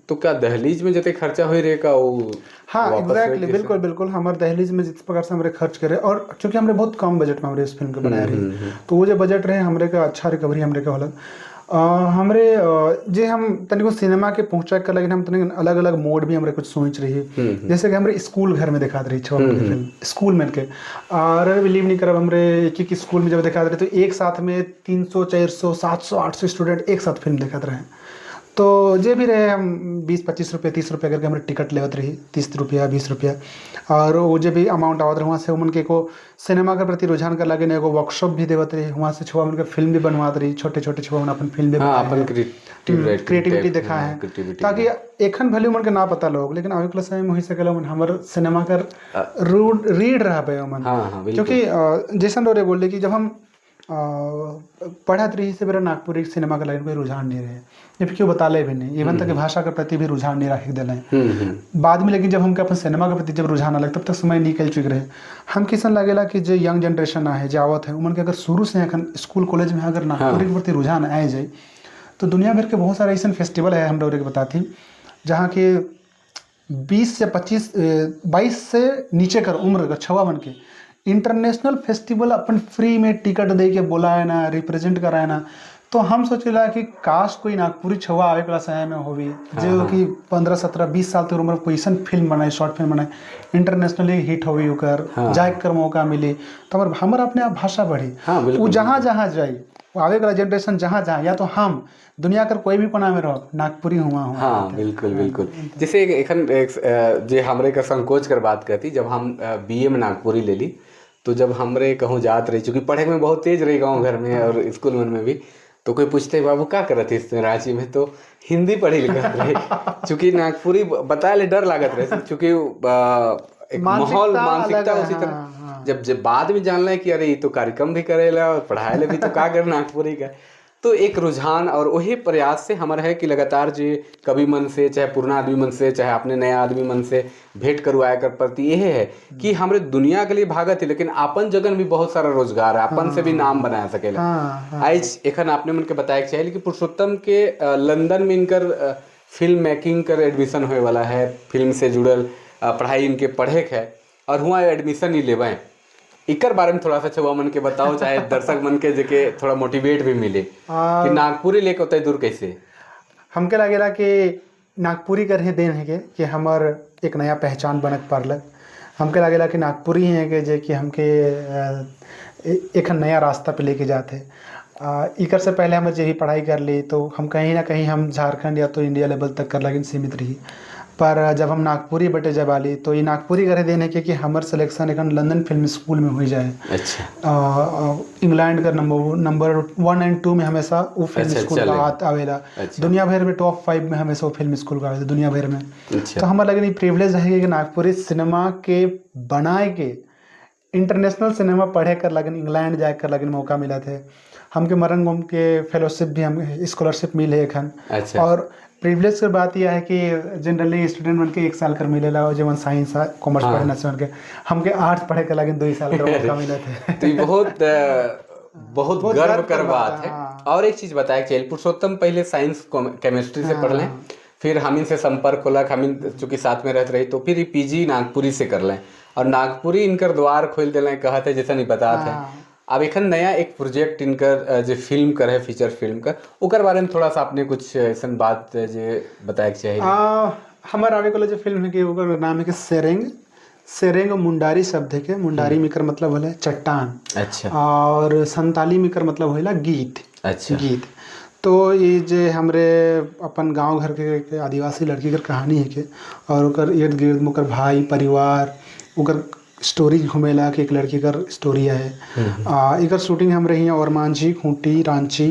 तो क्या दहलीज में जते खर्चा हो रहे का वो हाँ, वापस होए एग्जैक्टली। जैसे? बिल्कुल बिल्कुल, हमारे दहलीज में जिस प्रकार से हमरे खर्च करे और चूंकि हमने बहुत कम बजट में हमरे इस फिल्म के बनाए रही, तो वो जो बजट रहे हमरे का अच्छा रिकवरी हमरे का होलक। हमरे जे हम तनिको सिनेमा के पहुँचा कर लगे, हम तनिक अलग अलग मोड भी हमरे कुछ सोच रही। जैसे कि हमरे स्कूल घर में दिखात रही छो फिल्म स्कूल में के, और बिलीव नहीं करब, हमरे एक एक स्कूल में जब दिखात रहे तो एक साथ में 300, 400, 700, 800 स्टूडेंट एक साथ फिल्म देखत रहे। तो जे भी रहे, हम 20-25 रुपये, 30 रुपये करके हमरे टिकट लेवत रही, 30 रुपया, 20 रुपया, और वो जो भी अमाउंट आवत रहे वहाँ से उमन के एको सिनेमा के प्रति रुझान कर लगे, एगो वर्कशॉप भी देवत रही। वहाँ से छुआ उनके फिल्म भी बनवात रही, छोटे छोटे छुआ उन अपन फिल्म भी हाँ, बनाए अपन हैं। क्रिएटिव क्रिएटिविटी देखा है, क्रिएटिविटी, ताकि एखन भले उमन के ना पता लोग, लेकिन आवे वाला समय में हो सकेला उमन हमर सिनेमा कर रूड रीड रहा पे उमन। हाँ हाँ बिल्कुल। क्योंकि जैसन रोरे बोले कि जब हम पढ़त रही से मेरा नागपुरी सिनेमा के लाइन कोई रुझान नहीं रहे, जबकि क्यों बताले भी नहीं, इवन तक भाषा के प्रति भी रुझान नहीं रख दिले बाद में। लेकिन जब हमके अपन सिनेमा के प्रति जब रुझान अलग, तब तक समय निकल चुके रहे। हम किसन लगेला कि जो यंग जनरेशन आए, जे आवत है, उमन के अगर शुरू से अखन स्कूल कॉलेज में अगर नागपुरी के प्रति रुझान आए जाए, तो दुनिया भर के बहुत सारे ऐसे फेस्टिवल है, हम लोग के बताती, जहाँ के 20 से 25, 22 से नीचे कर उम्र का छवा मन के इंटरनेशनल फेस्टिवल अपन फ्री में टिकट दे के बोलाए ना, रिप्रेजेंट कराए ना। तो हम सोचेला कि काश कोई नागपुरी छवा आवे वाला समय में होवी जो कि 15, 17, 20 साल तक उम्र कोई ऐसन फिल्म बनाए, शॉर्ट फिल्म बनाए, इंटरनेशनली हिट होवी, ओकर जाए कर मौका मिली, तो हमर हमर अपने आप भाषा बढ़ी। वो जहाँ जहाँ जाए, वो आवे वाला जनरेशन जहाँ जहाँ, या तो हम दुनिया कर कोई भी कोना में रहो, नागपुरी हुआ हुआ। हाँ, बिल्कुल बिल्कुल। जैसे एक एखन एक जे हमरे का संकोच कर बात करती, जब हम बीए में नागपुरी ले ली, तो जब हमरे कहूँ जात रही, चूँकि पढ़े में बहुत तेज रही गाँव घर में और स्कूल मन में भी, तो कोई पूछते, "बाबू, का करत है रांची में?" तो हिंदी पढ़ी लिखत रही, चूँकि नागपुरी बताए ले डर लागत रहे, चूँकि एक माहौल मानसिकता मानसिकता अलग है, उसी तरह। हाँ। जब जब बाद में जानल कि अरे, ये तो कार्यक्रम भी करेला और पढ़ाए ले भी, तो का कर नागपुरी का। तो एक रुझान और वही प्रयास से हमारा है कि लगातार जे कवि मन से, चाहे पुराना आदमी मन से, चाहे अपने नया आदमी मन से भेंट करवाए कर प्रति यही है कि हमरे दुनिया के लिए भागत है, लेकिन अपन जगन भी बहुत सारा रोजगार है, अपन से भी नाम बना सकेला। हाँ हाँ आज एखन आपने मन के बताए के चाहिए कि पुरुषोत्तम के लंदन में इनकर फिल्म मेकिंग कर एडमिशन होए वाला है, फिल्म से जुड़ल पढ़ाई इनके पढ़े के है और हुआ एडमिशन ही लेवे। इकर बारे में थोड़ा सा छुआ मन के बताओ, चाहे दर्शक मन के, जेके थोड़ा मोटिवेट भी मिले कि नागपुरी लेके उतने दूर कैसे। हमके लगेला कि नागपुरी कर ही देन है के कि हमर एक नया पहचान बनक पारलक। हमके लगेला कि नागपुरी है के जे कि हमके एक नया रास्ता पे लेके जाते। इकर से पहले हम जे भी पढ़ाई कर ली तो हम कहीं ना कहीं हम झारखंड या तो इंडिया लेवल तक कर लगिन सीमित रही। पर जब हम नागपुरी बटे जब आली तो ये नागपुरी करे देने के कि हमर सिलेक्शन एखन लंदन फिल्म स्कूल में हो जाए। इंग्लैंड का नंबर 1 और 2 में हमेशा वो फिल्म स्कूल का आवेला। दुनिया भर में टॉप 5 में हमेशा वो फिल्म स्कूल का आवेला दुनिया भर में। तो हमारा लगे प्रिविलेज है कि नागपुरी सिनेमा के बनाए के इंटरनेशनल सिनेमा पढ़े कर लगन इंग्लैंड जाए कर लगन मौका मिला थे। हमके मरंग के फेलोशिप भी हम स्कॉलरशिप मिले एखन। और प्रिविलेज के बात यह है कि जनरली स्टूडेंट मन के 1 साल कर मिलेला और जेमन साइंस कॉमर्स पढ़ना से के हमके आर्ट्स पढ़े के लगिन 2 साल का मौका मिला थे। तो ये बहुत बहुत गर्व कर बात है। और एक चीज़ बताया चाहिए, पुरुषोत्तम पहले साइंस केमिस्ट्री से पढ़ लें, फिर हम इनसे संपर्क होला, हम इन चूँकि साथ में रहते रही तो फिर पीजी नागपुरी से कर लें और नागपुरी इनकर द्वार खोल दिलें, कहते जैसा नहीं बताते हैं। अब एखन नया एक प्रोजेक्ट इनकर जो फिल्म कर है, फीचर फिल्म कर, ओकर बारे में थोड़ा सा आपने कुछ ऐसा बात जो बताए के चाहिए। हमार आवे वाला जो फिल्म है कि ओकर नाम है कि सेरेंग। सेरेंग मुंडारी शब्द है के मुंडारी में कर मतलब होला चट्टान। और संताली में कर मतलब होला गीत। गीत। तो ये जे हमरे अपन गांव घर के आदिवासी लड़की कर कहानी है के और ओकर इर्द गिर्द ओकर भाई परिवार ओकर स्टोरी घुमेला कि एक लड़की कर स्टोरी है। एकर शूटिंग हमरे हियाँ और मांझी खूंटी रांची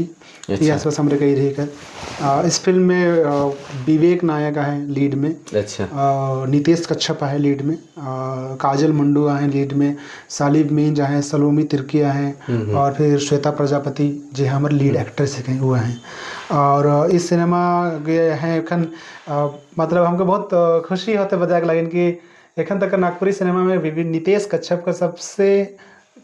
ये आसपास हमरे कही रही कर। इस फिल्म में विवेक नायक है लीड में। नितेश कच्छप है लीड में, काजल मुंडू है लीड में, सालिब मेंज है, सलोमी तिर्किया है और फिर श्वेता प्रजापति जो हमारे लीड एक्ट्रेस है वो हैं। और इस सिनेमा के हैं एखन मतलब हमको बहुत खुशी होते बजा के लगिन कि एखन तक नागपुरी सिनेमा में विभिन्न नितेश कच्छप का सबसे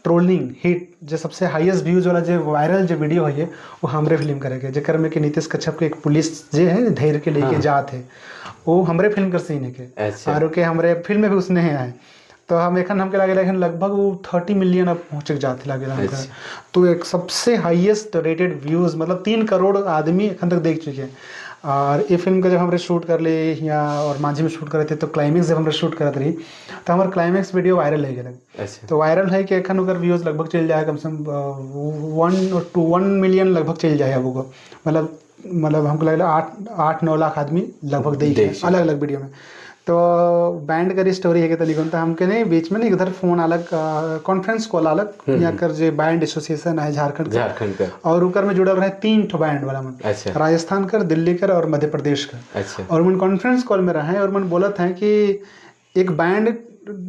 ट्रोलिंग हिट जो सबसे हाईएस्ट व्यूज वाला जो वायरल जो वीडियो है वो हमरे फिल्म करे के, जेकर में कि नितेश कच्छप के एक पुलिस जे है धैर्य के लेके जात है वो हमरे फिल्म कर सीन है के। और के हमरे फिल्म में भी उसने है आए तो हम एखन हमके लगे एखन लगभग वो 30 मिलियन अब पहुँच जाते लगे हमका। तो एक सबसे हाईएस्ट रेटेड व्यूज़ मतलब 3 करोड़ आदमी एखन तक देख चुके हैं। और ये फिल्म का जब हमरे शूट कर ले या और मांझी में शूट करे थे तो क्लाइमेक्स जब हमरे शूट करत रही तो हमारे क्लाइमेक्स वीडियो वायरल हो गया। तो वायरल है कि एखन ओकर व्यूज़ लगभग चल जाए कम से कम 1 और 2 1 मिलियन लगभग चल जाए अब वो मतलब हमको लगे 8-9 लाख आदमी लगभग देखे अलग अलग वीडियो में। तो बैंड करी स्टोरी है कि तनिक तो हमके नहीं बीच में नहीं उधर फोन अलग कॉन्फ्रेंस कॉल अलग यहाँ कर जो बैंड एसोसिएशन है झारखंड का और उकर में जुड़ल रहे 3 ठो बैंड वाला मन। राजस्थान कर, दिल्ली कर और मध्य प्रदेश कर। और मन कॉन्फ्रेंस कॉल में रहे और मन बोलत हैं कि एक बैंड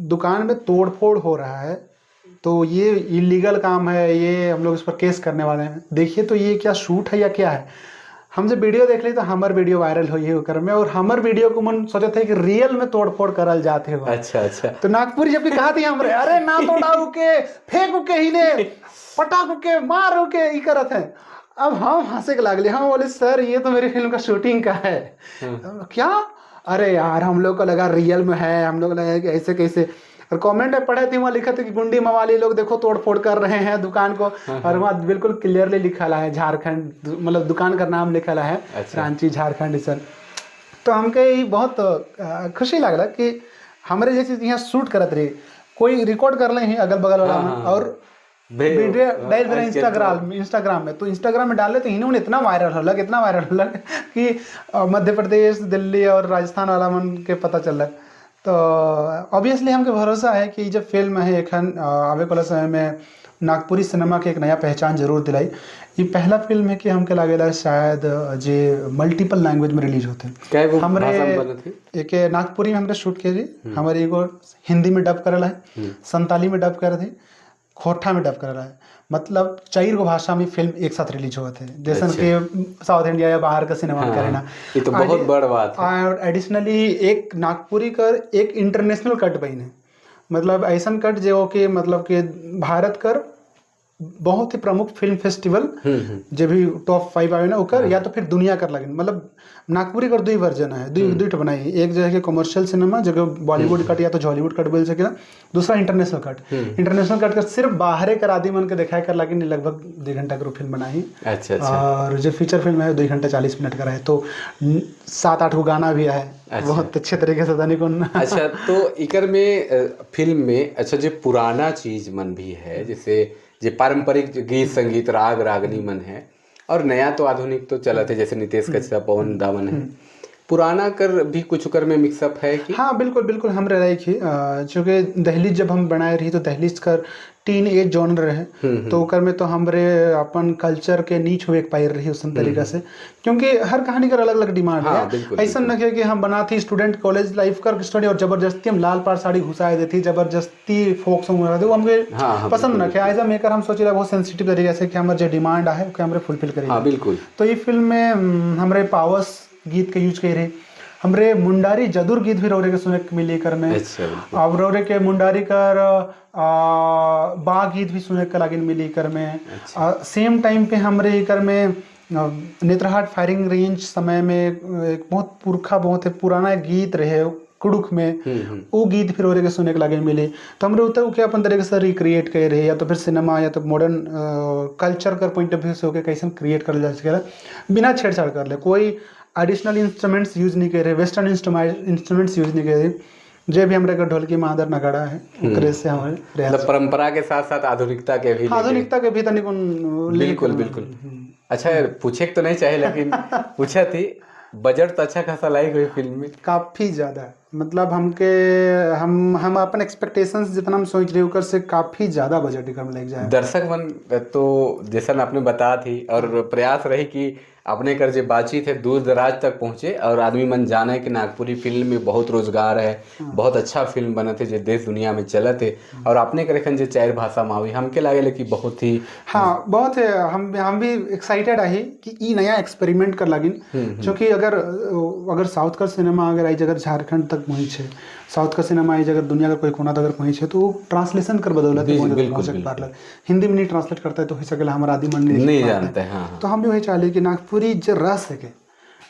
दुकान में तोड़ फोड़ हो रहा है तो ये इलीगल काम है, ये हम लोग इस पर केस करने वाले हैं, देखिए तो ये क्या शूट है या क्या है। हम जब वीडियो देख ली तो हमार वीडियो वायरल हुई है ओकर में और हमार वीडियो को मन सोचे थे कि रियल में तोड़फोड़ करल जाते हो। अच्छा। तो नागपुरी जब भी कहा थी हमरे अरे ना तोड़ाऊ के फेंक के ही ने पटाख के मार के ई करत है। अब हम हंसे के लागले, हम बोले सर ये तो मेरी फिल्म का शूटिंग का है। क्या? अरे यार हम लोग को लगा रियल में है, हम लोग लगा कि ऐसे कैसे। और कमेंट में पढ़े थे वहाँ लिखा था कि गुंडी मवाली लोग देखो तोड़ फोड़ कर रहे हैं दुकान को। और वहाँ बिल्कुल क्लियरली लिखा है झारखंड, मतलब दुकान का नाम लिखा है रांची झारखंड सर। तो हमके ये बहुत खुशी लगला कि हमारे जैसे यहाँ शूट करत रही कोई रिकॉर्ड कर ले हैं अगल बगल वाला और वीडियो डाल रहे इंस्टाग्राम में तो इंस्टाग्राम में डाले तो इन्होंने इतना वायरल होलक इतना वायरल होलक कि मध्य प्रदेश दिल्ली और राजस्थान वाला मन के पता चलक। तो ऑब्वियसली हमके भरोसा है कि जब फिल्म है एखन आवे वाला समय में नागपुरी सिनेमा के एक नया पहचान जरूर दिलाई। ये पहला फिल्म है कि हमके लागेला शायद जे मल्टीपल लैंग्वेज में रिलीज होते हैं। हमरे एक नागपुरी में हमरे शूट किए, हमारे एगो हिंदी में डब करल है, संताली में डब कर थे, खोरठा में डब करल है, मतलब 4 गो भाषा में फिल्म एक साथ रिलीज होते हैं जैसे कि साउथ इंडिया या बाहर का सिनेमा में करना। ये तो बहुत बड़ा बात है। और एडिशनली एक नागपुरी कर एक इंटरनेशनल कट बन है, मतलब ऐसा कट जो कि मतलब कि भारत कर बहुत ही प्रमुख फिल्म फेस्टिवल जो भी टॉप 5 आवे ना ओकर या तो फिर दुनिया कर लगे। मतलब नागपुरी कर 2 वर्जन है, दुई ठो बनाई, एक जो है कि कमर्शियल सिनेमा जो बॉलीवुड कट या तो हॉलीवुड कट बोल सकेला, दूसरा इंटरनेशनल कट। इंटरनेशनल कट कर सिर्फ बाहरे कर आदमी मन के दिखाए कर लगे लगभग 2 घंटा का फिल्म बनाई। अच्छा। और जो फीचर फिल्म है 2 घंटा 40 मिनट का है, तो 7-8 गो गाना भी है। बहुत अच्छे तरीके से तनिक। अच्छा, तो इकर में फिल्म में अच्छा जो पुराना चीज मन भी है जैसे जे पारंपरिक जे गीत संगीत राग रागनी मन है और नया तो आधुनिक तो चलत है, जैसे नितेश कश्यप, पवन दामन है। पुराना कर भी कुछ कर में मिक्सअप है कि? हाँ बिल्कुल बिल्कुल, हम रहे कि चूँकि दहलीज जब हम बनाए रही तो दहलीज कर टीन एज जॉनर रहे, तो ओकर में तो हमरे अपन कल्चर के नीच हुए पाई रही उस तरीका से, क्योंकि हर कहानी कर अलग अलग डिमांड है। ऐसा न कि हम बनाती स्टूडेंट कॉलेज लाइफ कर स्टडी और जबरदस्ती हम लाल पार साड़ी घुसाए देती, जबरदस्ती फोक सॉन्ग बना दे, वो हमके पसंद न है। एज अ मेकर हम सोचे बहुत सेंसिटिव तरीके से कि हमारे जो डिमांड है ओके हमरे फुलफिल करें। हाँ बिल्कुल। तो ये फिल्म में हमरे पावस गीत के यूज करे, हमरे मुंडारी जदुर गीत भी रौरे के सुने के मिली कर में। अब रौरे के मुंडारी कर बा गीत भी सुने के लागिन मिली कर में। सेम टाइम पे हमरे कर में नेत्रहाट फायरिंग रेंज समय में एक बहुत पुरखा, बहुत पुराना एक गीत रहे कुड़ुक में, वो गीत फिर और के सुने के लागे मिली। तो हमरे उतर के अपन तरीके से रिक्रिएट करे रहे, या तो फिर सिनेमा या तो मॉडर्न कल्चर कर पॉइंट ऑफ व्यू से होके कैसे क्रिएट कर जा सकेला बिना छेड़छाड़ कर ले, कोई एडिशनल इंस्ट्रूमेंट्स यूज नहीं करे, वेस्टर्न इंस्ट्रूमेंट्स यूज नहीं करे, जो भी हमरे का ढोलकी मादर नगाड़ा है ओकरे से हमारे प्रयास। मतलब परंपरा के साथ साथ आधुनिकता के भी। आधुनिकता के भी तनिक। बिल्कुल बिल्कुल। अच्छा, पूछे तो नहीं चाहिए लेकिन पूछा थी, बजट तो अच्छा खासा लाई हुई फिल्म में? काफ़ी ज़्यादा, मतलब हमके हम अपन एक्सपेक्टेशंस जितना हम सोच रहे ओकर से काफ़ी ज़्यादा बजट एकर में लग जाए। दर्शक मन तो जैसा आपने बता थी और प्रयास रही कि अपने कर जो बातचीत है दूर दराज तक पहुँचे और आदमी मन जाने कि नागपुरी फिल्म में बहुत रोजगार है, बहुत अच्छा फिल्म बनत है जो देश दुनिया में चलत है। और आपने कर एखन जो चार भाषा में आवी हमके लागे कि बहुत ही हाँ बहुत है। हम भी एक्साइटेड आही कि ई नया एक्सपेरिमेंट कर लागिन, क्योंकि अगर अगर साउथ का सिनेमा अगर आई जगह झारखंड तक पहुँचे, साउथ का सिनेमा आई जगह दुनिया का कोई कोना तक अगर पहुँचे तो ट्रांसलेशन कर बदौलत पहुँच। हिंदी में नहीं ट्रांसलेट करता है तो हो सकेला हमारा आदि मन नहीं जानते हैं। हाँ। तो हम भी वही चाहले कि नागपुरी जो रस है के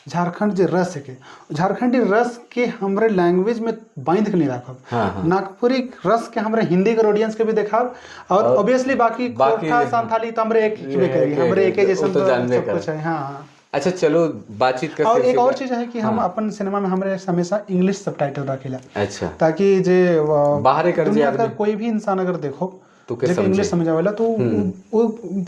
झारखंड जो रस है के झारखंडी रस के हमरे लैंग्वेज में बांध के नहीं रखब। हाँ। नागपुरी रस के हमरे हिंदी के ऑडियंस के भी देखाब और ऑब्वियसली बाकी खोरठा संथाली तो हमरे एक ही करी, हमरे एक जैसा तो सब कुछ है। हाँ अच्छा चलो बातचीत कर। और एक और चीज है कि हम अपन सिनेमा में हमरे हमेशा इंग्लिश सबटाइटल रखेला। अच्छा। ताकि जे बाहर कर दुनिया का कोई भी इंसान अगर देखो तो इंग्लिश समझ आवेला तो वो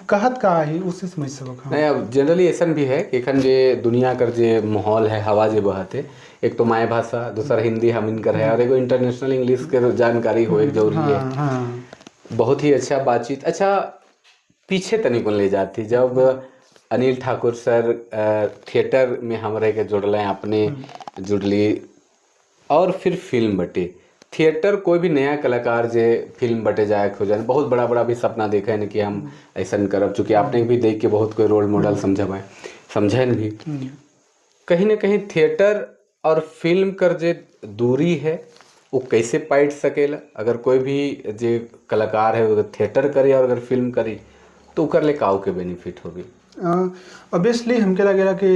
कहत का है उसे समझ सको। नहीं अब जनरली ऐसा भी है कि एखन जे दुनिया कर जे माहौल है, हवा जे बहत है, एक तो my भाषा, दूसरा हिंदी हम इनकर है और एगो इंटरनेशनल इंग्लिश के जानकारी हो एक जरूरी है। हाँ। बहुत ही अच्छा बातचीत। अच्छा पीछे तनिक ले जाती, जब अनिल ठाकुर सर थिएटर में हमरे के जुड़ले, अपने जुड़ली और फिर फिल्म बटे थिएटर, कोई भी नया कलाकार जे फिल्म बटे जाए हो जाए, बहुत बड़ा बड़ा भी सपना देखे न कि हम ऐसा करब, चूँकि आपने भी देख के बहुत कोई रोल मॉडल समझब समझन भी। कहीं ना कहीं थिएटर और फिल्म कर जे दूरी है वो कैसे पाइट सकेला? अगर कोई भी जे कलाकार है अगर थिएटर करे और अगर फिल्म करे तो ओकर ले काऊ के बेनिफिट होगी? ऑब्वियसली हमके लगेला कि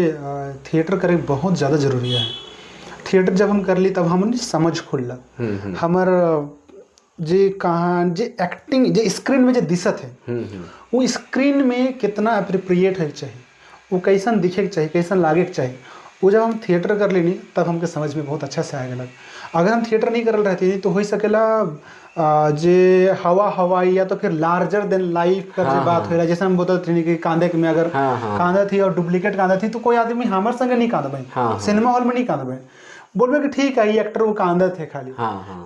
थिएटर करे बहुत ज़्यादा ज़रूरी है। थिएटर जब हम कर ली तब हमने समझ खुलल, हमर जे कहाँ जे एक्टिंग जे स्क्रीन में जे दिसत है वो स्क्रीन में कितना अप्रोप्रिएट है चाहिए, वो कैसन दिखे के चाहिए, कैसन लागे के चाहिए, वो जब हम थिएटर कर लेनी तब हमके समझ में बहुत अच्छा से आए गलक। अगर हम थिएटर नहीं करल रहती तो हो सकेला जे हवा हवाई या तो फिर लार्जर देन लाइफ कर जे बात होला, जैसे हम बोलते थे कि कांदे में अगर कांदा थी और डुप्लीकेट कांदा थी तो कोई आदमी हमारे संगे नहीं कांदबे, सिनेमा हॉल में नहीं कांदबे, बोलबे कि ठीक है ये एक्टर वो कांदा थे खाली,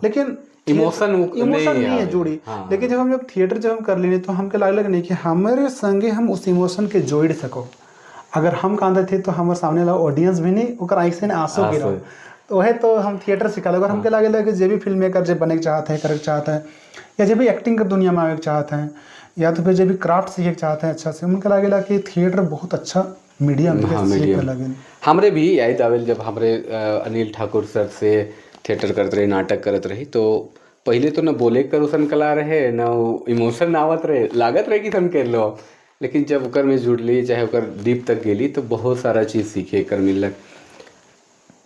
लेकिन इमोशन इमोशन नहीं है जुड़ी। लेकिन जब हम जब थिएटर जब हम कर लेने तो हमके लागल नहीं कि हमारे संगे हम उस इमोशन के जोड़ सको। अगर हम कांदे थे तो हमारे सामने वाला ऑडियंस भी नहीं ओकर आँख से आंसू गिरो, तो वह तो हम थिएटर सिखा। अगर हमके लगे कि जे भी फिल्म मेकर जो बने के चाहते हैं, करे के चाहते हैं, या जो भी एक्टिंग कर दुनिया में आवे के चाहते हैं, या तो फिर जो भी क्राफ्ट सीखे के चाहते हैं अच्छा से, उनके लगे कि थिएटर बहुत अच्छा मीडियम है। लगे हमरे भी याद आवेल जब हमरे अनिल ठाकुर सर से थिएटर करते रही, नाटक करत रही, तो पहले तो न बोले कर उसन कला रहे न इमोशन आवत रहे, लागत रहे कि सन कर लो, लेकिन जब ओकर में जुड़ली चाहे ओकर डीप तक गेली तो बहुत सारा चीज़ सीखे कर मिलक।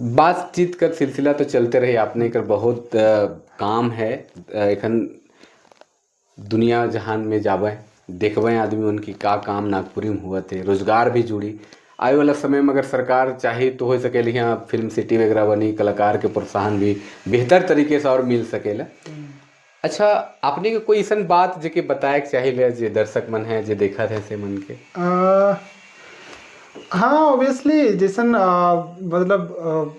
बातचीत कर सिलसिला तो चलते रहे, आपने कर बहुत काम है, एखन दुनिया जहान में जाबे देखबे आदमी उनकी का काम नागपुरी में हुआ थे, रोजगार भी जुड़ी। आए वाला समय में अगर सरकार चाहे तो हो सकेली यहाँ फिल्म सिटी वगैरह बनी, कलाकार के प्रोत्साहन भी बेहतर तरीके से और मिल सकेला। अच्छा, आपने के कोई ऐसा बात जे के बताए के चाहिए जे दर्शक मन है, जे देखा है से मन के? हाँ, ऑब्वियसली जैसन मतलब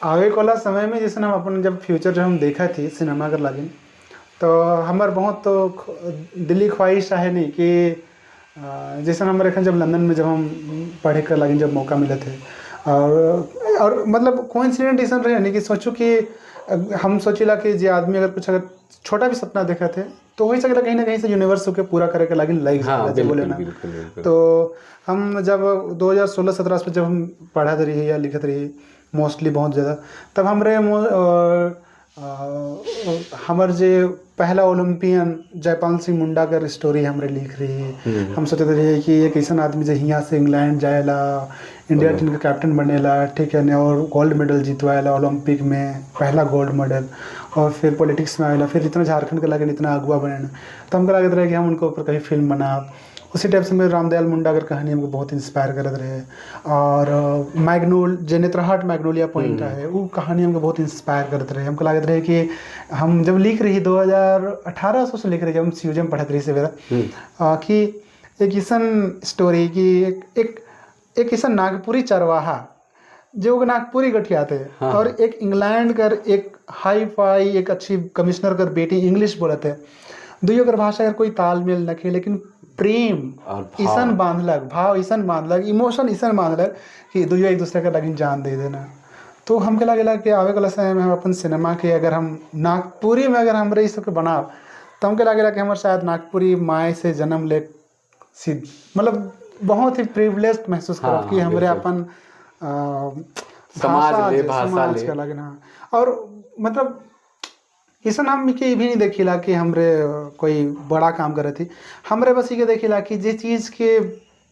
आवे वाला समय में जैसन हम अपन जब फ्यूचर जब हम देखा थी सिनेमा कर लागिन, तो हमार बहुत तो दिली ख्वाहिश है नहीं कि जैसन हमारे एखन जब लंदन में जब हम पढ़े कर लागिन जब मौका मिला थे, और मतलब कोइंसिडेंट ऐसा रहे नहीं कि सोचो कि हम सोचिला कि जे आदमी अगर कुछ अगर छोटा भी सपना देखा थे तो हो सकेला कहीं ना कहीं से यूनिवर्स के पूरा करे के लागिन लाइक। हाँ, बोले ना। बिल्कुल, बिल्कुल। तो हम जब 2016-17 में जब हम पढ़त रही या लिखत रही मोस्टली बहुत ज़्यादा, तब हमरे हमर जे पहला ओलंपियन जयपाल सिंह मुंडा कर स्टोरी हमरे लिख रही। हम सोचते रहिए कि एक ऐसा आदमी जो यहाँ से इंग्लैंड जाएला, इंडिया टीम का कैप्टन बनेला, ठीक है, और गोल्ड मेडल जीतवाएला ओलंपिक में पहला गोल्ड मेडल, और फिर पॉलिटिक्स में आएला, फिर इतना झारखंड के लागे इतना अगुआ बने, तो हमको लगता रहे कि हम उनके ऊपर कभी फिल्म बना। उसी टाइप से मेरे रामदयाल मुंडा कर कहानी हमको बहुत इंस्पायर करत रहे, और मैग्नोल जे नेत्रहाट मैग्नोलिया पॉइंट है वो कहानी हमको बहुत इंस्पायर करत रहे। हमको लागत रहे कि हम जब लिख रही 2018 से लिख रही, जब हम सी में पढ़त रही सवेरा, कि एक ऐसन स्टोरी कि एक एक ऐसा नागपुरी चरवाहा जो नागपुरी गठियाते है। हाँ। और एक इंग्लैंड कर एक हाई फाई एक अच्छी कमिश्नर कर बेटी इंग्लिश बोलत है, दुइयो कर भाषा कर कोई तालमेल न खे, लेकिन प्रेम और इसन बांधलक, भाव इसन बांधलक, इमोशन इसन बांधलक कि दुइयो एक दूसरे के लगिन जान दे देना। तो हमके लागेला कि आवे वाला समय में हम अपन सिनेमा के अगर हम नागपुरी में अगर हमरे ई सबके बनाब तो हमके लागेला कि हमार शायद नागपुरी माए से जन्म ले सिद्ध, मतलब बहुत ही प्रिविलेज महसूस करब हाँ, कि हमरे बिल्कुल। अपन समाज ले, भाषा समाज ले। के लागिन। हाँ, और मतलब ऐसा हम के भी नहीं देखिला कि हमरे कोई बड़ा काम करत थी, हमरे बस ये देखिला कि जे चीज़ के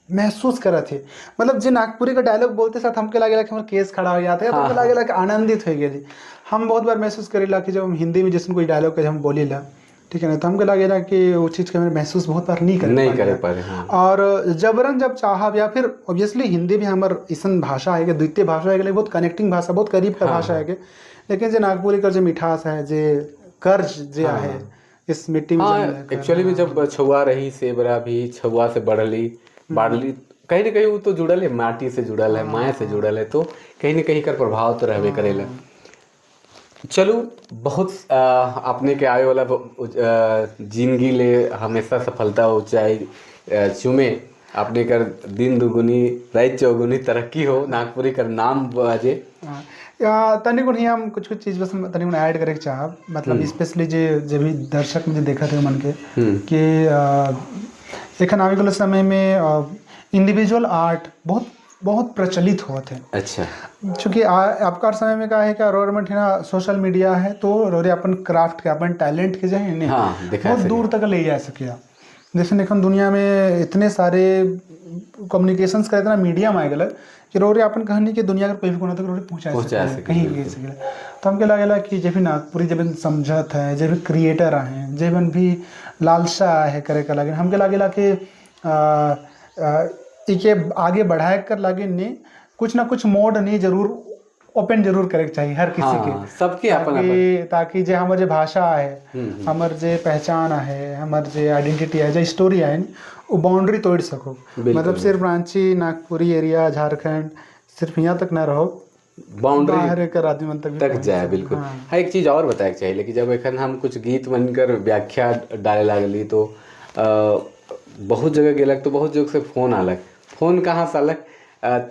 महसूस करत थी, मतलब जे नागपुरी का डायलॉग बोलते साथ हमके लागेला कि हमर केस खड़ा हो जाता है, तो हाँ, हमके लागेला कि आनंदित हो गेली। हम बहुत बार महसूस करेला कि जब हम हिंदी में जैसे कोई डायलॉग के हम बोलीला, ठीक है ना, तो हमके लागेला कि वो चीज़ के हमें महसूस बहुत बार नहीं करे नहीं पाइला। करे पारे, हाँ। और जबरन जब चाहब या फिर ऑब्वियसली हिंदी भी हमर ऐसन भाषा है कि द्वितीय भाषा है कि बहुत कनेक्टिंग भाषा, बहुत करीब का हाँ, भाषा है कि, लेकिन जे नागपुरी का जो मिठास है, जे कर्ज जे हाँ। है इस मिट्टी में हाँ, जन्म लेकर, एक्चुअली में जब छुआ रही सेबरा भी छुआ से बढ़ली बाढ़ली, कहीं ना कहीं वो तो जुड़ल है, माटी से जुड़ल है, माया से जुड़ल है, तो कहीं ना कहीं कर प्रभाव तो रहबे करेला। चलो, बहुत आपने के आवे वाला जिंदगी ले हमेशा सफलता ऊंचाई चुमे, आपने कर दिन दुगुनी रात चौगुनी तरक्की हो, नागपुरी कर नाम बाजे। हाँ, या तनिक उन्हीं हम कुछ कुछ चीज़ बस तनिक उन्हें ऐड करे के चाहब, मतलब स्पेशली जे भी दर्शक मुझे देखा थे मन के कि एखन आवे वाला समय में इंडिविजुअल आर्ट बहुत बहुत प्रचलित होते हैं। अच्छा, चूँकि आपका समय में क्या है कि रोर में ना सोशल मीडिया है, तो रोरे अपन क्राफ्ट के अपन टैलेंट के जो है ने हाँ, दिखा बहुत सके। दूर तक ले जा सके। जैसे देखो दुनिया में इतने सारे कम्युनिकेशंस का इतना मीडियम आ गया कि रोरे अपन कहानी के दुनिया के कोई भी कोना तक रोरे पहुँचा पहुंचा सके, सके, कहीं भी सके। तो हमके लागेला कि जब भी नागपुरी जब समझत है, जब भी क्रिएटर आए, जब भी लालसा है करे का लागे, हमके लागेला कि इके आगे बढ़ाए कर लागे ने कुछ ना कुछ मोड नहीं जरूर ओपन जरूर करे के चाहिए हर किसी हाँ, के, सबके अपन अपन। ताकि जे हमर जे भाषा है, हमर जे पहचान है, हमर जे आइडेंटिटी है, जे स्टोरी है, वो बाउंड्री तोड़ सको। मतलब सिर्फ रांची, नागपुरी एरिया, झारखंड सिर्फ यहाँ तक ना रहो, बाउंड्री बाहर कर आदमी मन तक भी तक पहुंच जाए। सको। बिल्कुल। हाँ। हाँ, एक चीज़ और बताए के चाहिए कि जब एखन हम कुछ गीत बनकर व्याख्या डाले लागली तो बहुत जगह गेलक तो बहुत जगह से फोन आलक। फोन कहाँ से आलक?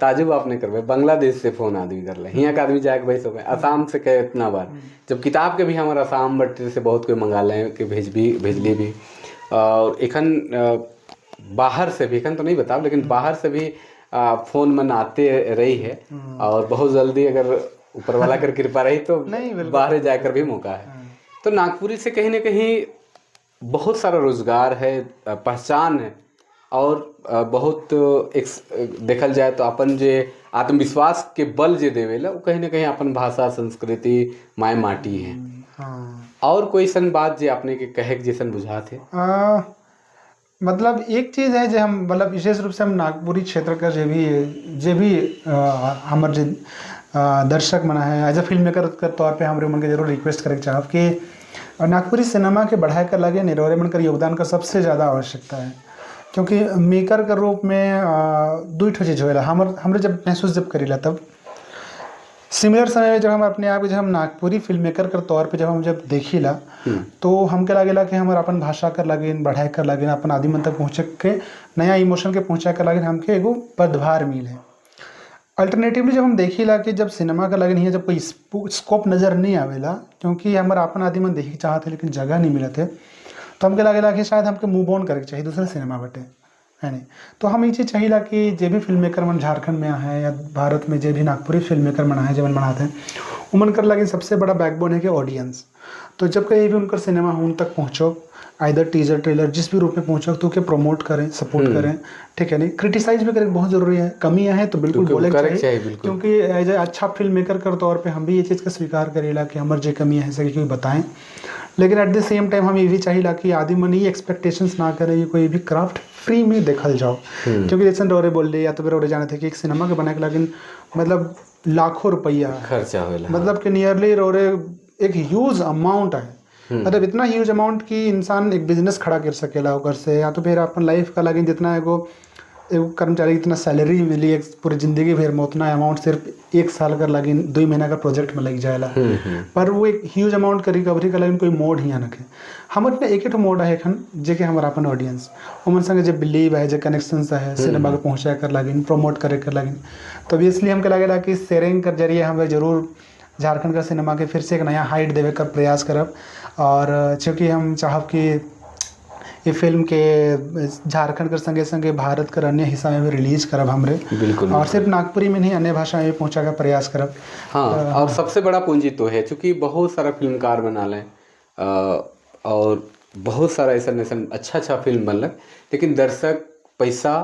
ताजुब आपने करबे, बांग्लादेश से फोन आदमी करले, हियाँ का आदमी जाके भाई सब असम से कहे इतना बार। जब किताब के भी हमारा असम बट्टे से बहुत कोई मंगा ले कि भेजली भी। और एखन बाहर से भी, एखन तो नहीं बताब, लेकिन बाहर से भी फोन मन आते रही है, और बहुत जल्दी अगर ऊपर वाला कर कृपा रही तो नहीं, बिल्कुल। बाहर जाकर भी मौका है। तो नागपुरी से कहीं ना कहीं बहुत सारा रोजगार है, पहचान है, और बहुत एक देखल जाए तो अपन जे आत्मविश्वास के बल जे देवेला वो कहीं ना कहीं अपन भाषा, संस्कृति, माय माटी है। हाँ। और कोई सन बात जे अपने के कहे के जैसन बुझात है? मतलब एक चीज़ है जे हम मतलब विशेष रूप से हम नागपुरी क्षेत्र का जे भी हमर जे दर्शक मना है एज अ फिल्म मेकर के तौर पे हमरे मन के जरूर रिक्वेस्ट करे के चाहब कि और नागपुरी सिनेमा के बढ़ाए कर लगे निरौरे मन कर योगदान का सबसे ज़्यादा आवश्यकता है, क्योंकि मेकर के रूप में दुई ठो चीज़ होएला। हमर हमरे जब महसूस जब करीला तब सिमिलर समय में जब हम अपने आप के जब हम नागपुरी फिल्म मेकर के तौर पे जब हम जब देखीला तो हमके लागेला कि हमर अपन भाषा कर लागिन बढ़ाए कर लागिन, अपन आदमी मन तक पहुँचे के नया इमोशन के पहुँचा कर लागिन हमके एगो पदभार मिले। अल्टरनेटिवली जब हम देखीला कि जब सिनेमा का लागिन हियां जब कोई स्कोप नज़र नहीं आवेला, क्योंकि हमर अपन आदमी मन देखे चाहत है लेकिन जगह नहीं मिलत है, तो हमके लागेला कि शायद हमके मूव ऑन करे के चाहिए दूसरा सिनेमा बटे, है नहीं। तो हम ये चीज़ चाहिला कि जे भी फिल्म मेकर मन झारखंड में आए या भारत में जे भी नागपुरी फिल्म मेकर मन आए, जवन बनाते हैं, उमन कर लगे सबसे बड़ा बैकबोन है कि ऑडियंस। तो जब कहीं भी उनका सिनेमा उन तक पहुँचो, आइदर टीजर ट्रेलर जिस भी रूप में पहुँचो, तो के प्रमोट करें, सपोर्ट करें, ठीक है नहीं। क्रिटिसाइज भी करें, बहुत ज़रूरी है। कमी है तो बिल्कुल तो बोले करे चाहिए, चाहिए, बिल्कुल। क्योंकि एज ए अच्छा फिल्म मेकर के तौर पे हम भी ये चीज़ का स्वीकार करेला कि हमर जे कमी है सके कोई बताएं, लेकिन एट the same time हम ये भी चाहिला कि आदमी मन ये एक्सपेक्टेशंस ना करे कि कोई भी क्राफ्ट फ्री में देखल जाओ, क्योंकि जैसे रौरे बोल रहे या तो फिर रौरे जाने थे कि एक सिनेमा के बनाए के लागिन मतलब लाखों रुपया है। खर्चा होएला। मतलब कि नियरली रौरे एक ह्यूज अमाउंट है, मतलब इतना ह्यूज अमाउंट कि इंसान एक बिजनेस खड़ा कर सकेला ओकर से, या तो फिर अपन लाइफ का लागिन जितना एगो एगो कर्मचारी इतना सैलरी मिली एक पूरी जिंदगी भर में, उतना अमाउंट सिर्फ एक साल कर लागिन 2 महीना का प्रोजेक्ट में लग जाएला। पर वो एक ह्यूज अमाउंट का रिकवरी का लागिन कोई मोड ही नखे। हमर में एक मोड है एखन जे कि हमर अपन ऑडियंस उमन संगे जे बिलीव है, जे कनेक्शंस है, सिनेमा के पहुँचा कर लागिन, प्रमोट करे कर लागिन। तो इसलिए हमके लगेला कि शेयरिंग कर जरिए हमें जरूर झारखंड का सिनेमा के फिर से एक नया हाइट देवे का प्रयास करब। और चूँकि हम चाहब कि ये फिल्म के झारखंड के संगे संगे भारत के अन्य हिस्सा में भी रिलीज करब हमरे। बिल्कुल। और सिर्फ नागपुरी में नहीं, अन्य भाषा में भी पहुँचा का प्रयास करब। हाँ, और सबसे बड़ा पूंजी तो है, चूँकि बहुत सारा फिल्मकार बना लें और बहुत सारा ऐसा ऐसा अच्छा अच्छा फिल्म बनलक, लेकिन दर्शक पैसा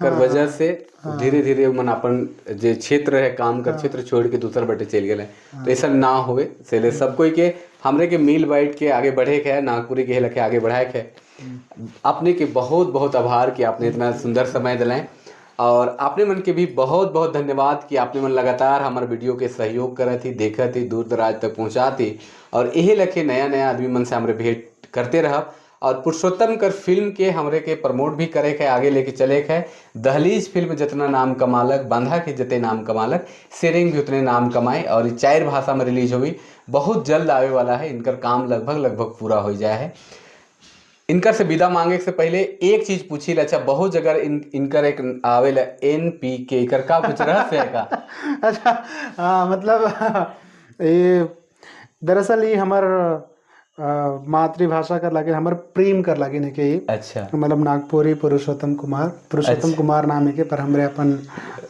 कर वजह से धीरे धीरे मन अपन जे क्षेत्र है काम कर क्षेत्र छोड़ के दूसर बटे चल गए। तो ऐसा ना होवे से सब कोई के हमरे के मिल बैठ के आगे बढ़े के है, नागपुरी के लखे आगे बढ़ाए के है। आपने के बहुत बहुत आभार कि आपने इतना सुंदर समय दिलाए, और आपने मन के भी बहुत बहुत धन्यवाद कि आपने मन लगातार हमारे वीडियो के सहयोग करत थी, देखत थी, दूर दराज तक पहुँचाती, और यही लखे नया नया आदमी मन से हमरे भेंट करते रहब। और पुरुषोत्तम कर फिल्म के हमरे के प्रमोट भी करे के, आगे लेके चले के। दहलीज फिल्म जितना नाम कमालक, बांधा के जितने नाम कमालक, शेरिंग भी उतने नाम कमाए, और ये 4 भाषा में रिलीज हुई, बहुत जल्द आवे वाला है। इनकर काम लगभग लगभग पूरा हो जाए है। इनकर से विदा मांगे से पहले एक चीज पूछी, अच्छा बहुत जगह इनकर एक आवेला NPK, इकर का कुछ रहस्य है का? अच्छा हाँ, मतलब ये दरअसल ये हमार मातृभाषा कर लागे, हमार प्रेम कर लागे ने के। अच्छा। मतलब नागपुरी पुरुषोत्तम कुमार, पुरुषोत्तम अच्छा। कुमार नाम है के, पर हमरे अपन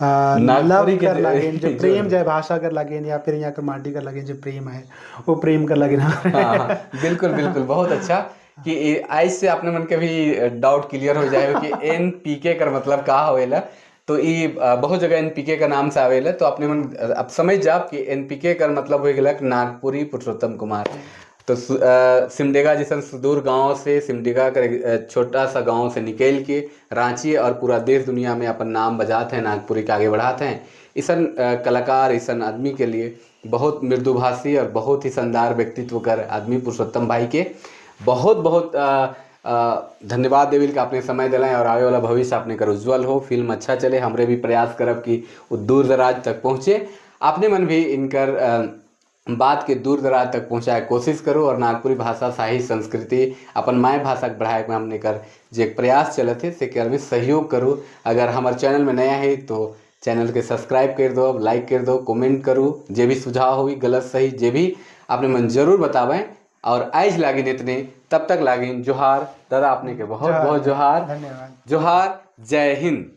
नागपुरी लव के कर लागे, जो प्रेम जय भाषा कर लागे या फिर यहाँ कर माटी कर लागे, जो प्रेम है वो प्रेम कर लागे। हाँ, हाँ, बिल्कुल बिल्कुल, बहुत अच्छा कि आज से आपने मन के भी डाउट क्लियर हो जाए कि NPK कर मतलब का होएला। तो ये बहुत जगह NPK का नाम से आवेला, तो अपने मन अब समझ जाब कि NPK कर मतलब हो गया नागपुरी पुरुषोत्तम कुमार। तो सिमडेगा जैसा सुदूर गांव से, सिमडेगा का छोटा सा गांव से निकल के रांची और पूरा देश दुनिया में अपन नाम बजाते हैं, नागपुरी के आगे बढ़ाते हैं। इसन कलाकार, इसन आदमी के लिए बहुत मृदुभाषी और बहुत ही शानदार व्यक्तित्व कर आदमी पुरुषोत्तम भाई के बहुत बहुत धन्यवाद देविल के आपने समय दिलाएं, और आने वाला भविष्य आपने कर उज्जवल हो, फिल्म अच्छा चले, हमरे भी प्रयास करब कि वो दूर दराज तक पहुँचे। आपने मन भी इनकर बात के दूर दराज तक पहुँचाए कोशिश करो, और नागपुरी भाषा, साहित्य, संस्कृति, अपन my भाषा के बढ़ाए में हमने कर जो एक प्रयास चलत है से कर में सहयोग करो। अगर हमारे चैनल में नया है तो चैनल के सब्सक्राइब कर दो, लाइक कर दो, कमेंट करो, जे भी सुझाव होगी गलत सही जे भी आपने मन जरूर बतावें। और आज लागिन इतने, तब तक लागिन जोहार दादा, आपने के बहुत बहुत जोहार, धन्यवाद, जोहार, जय हिंद।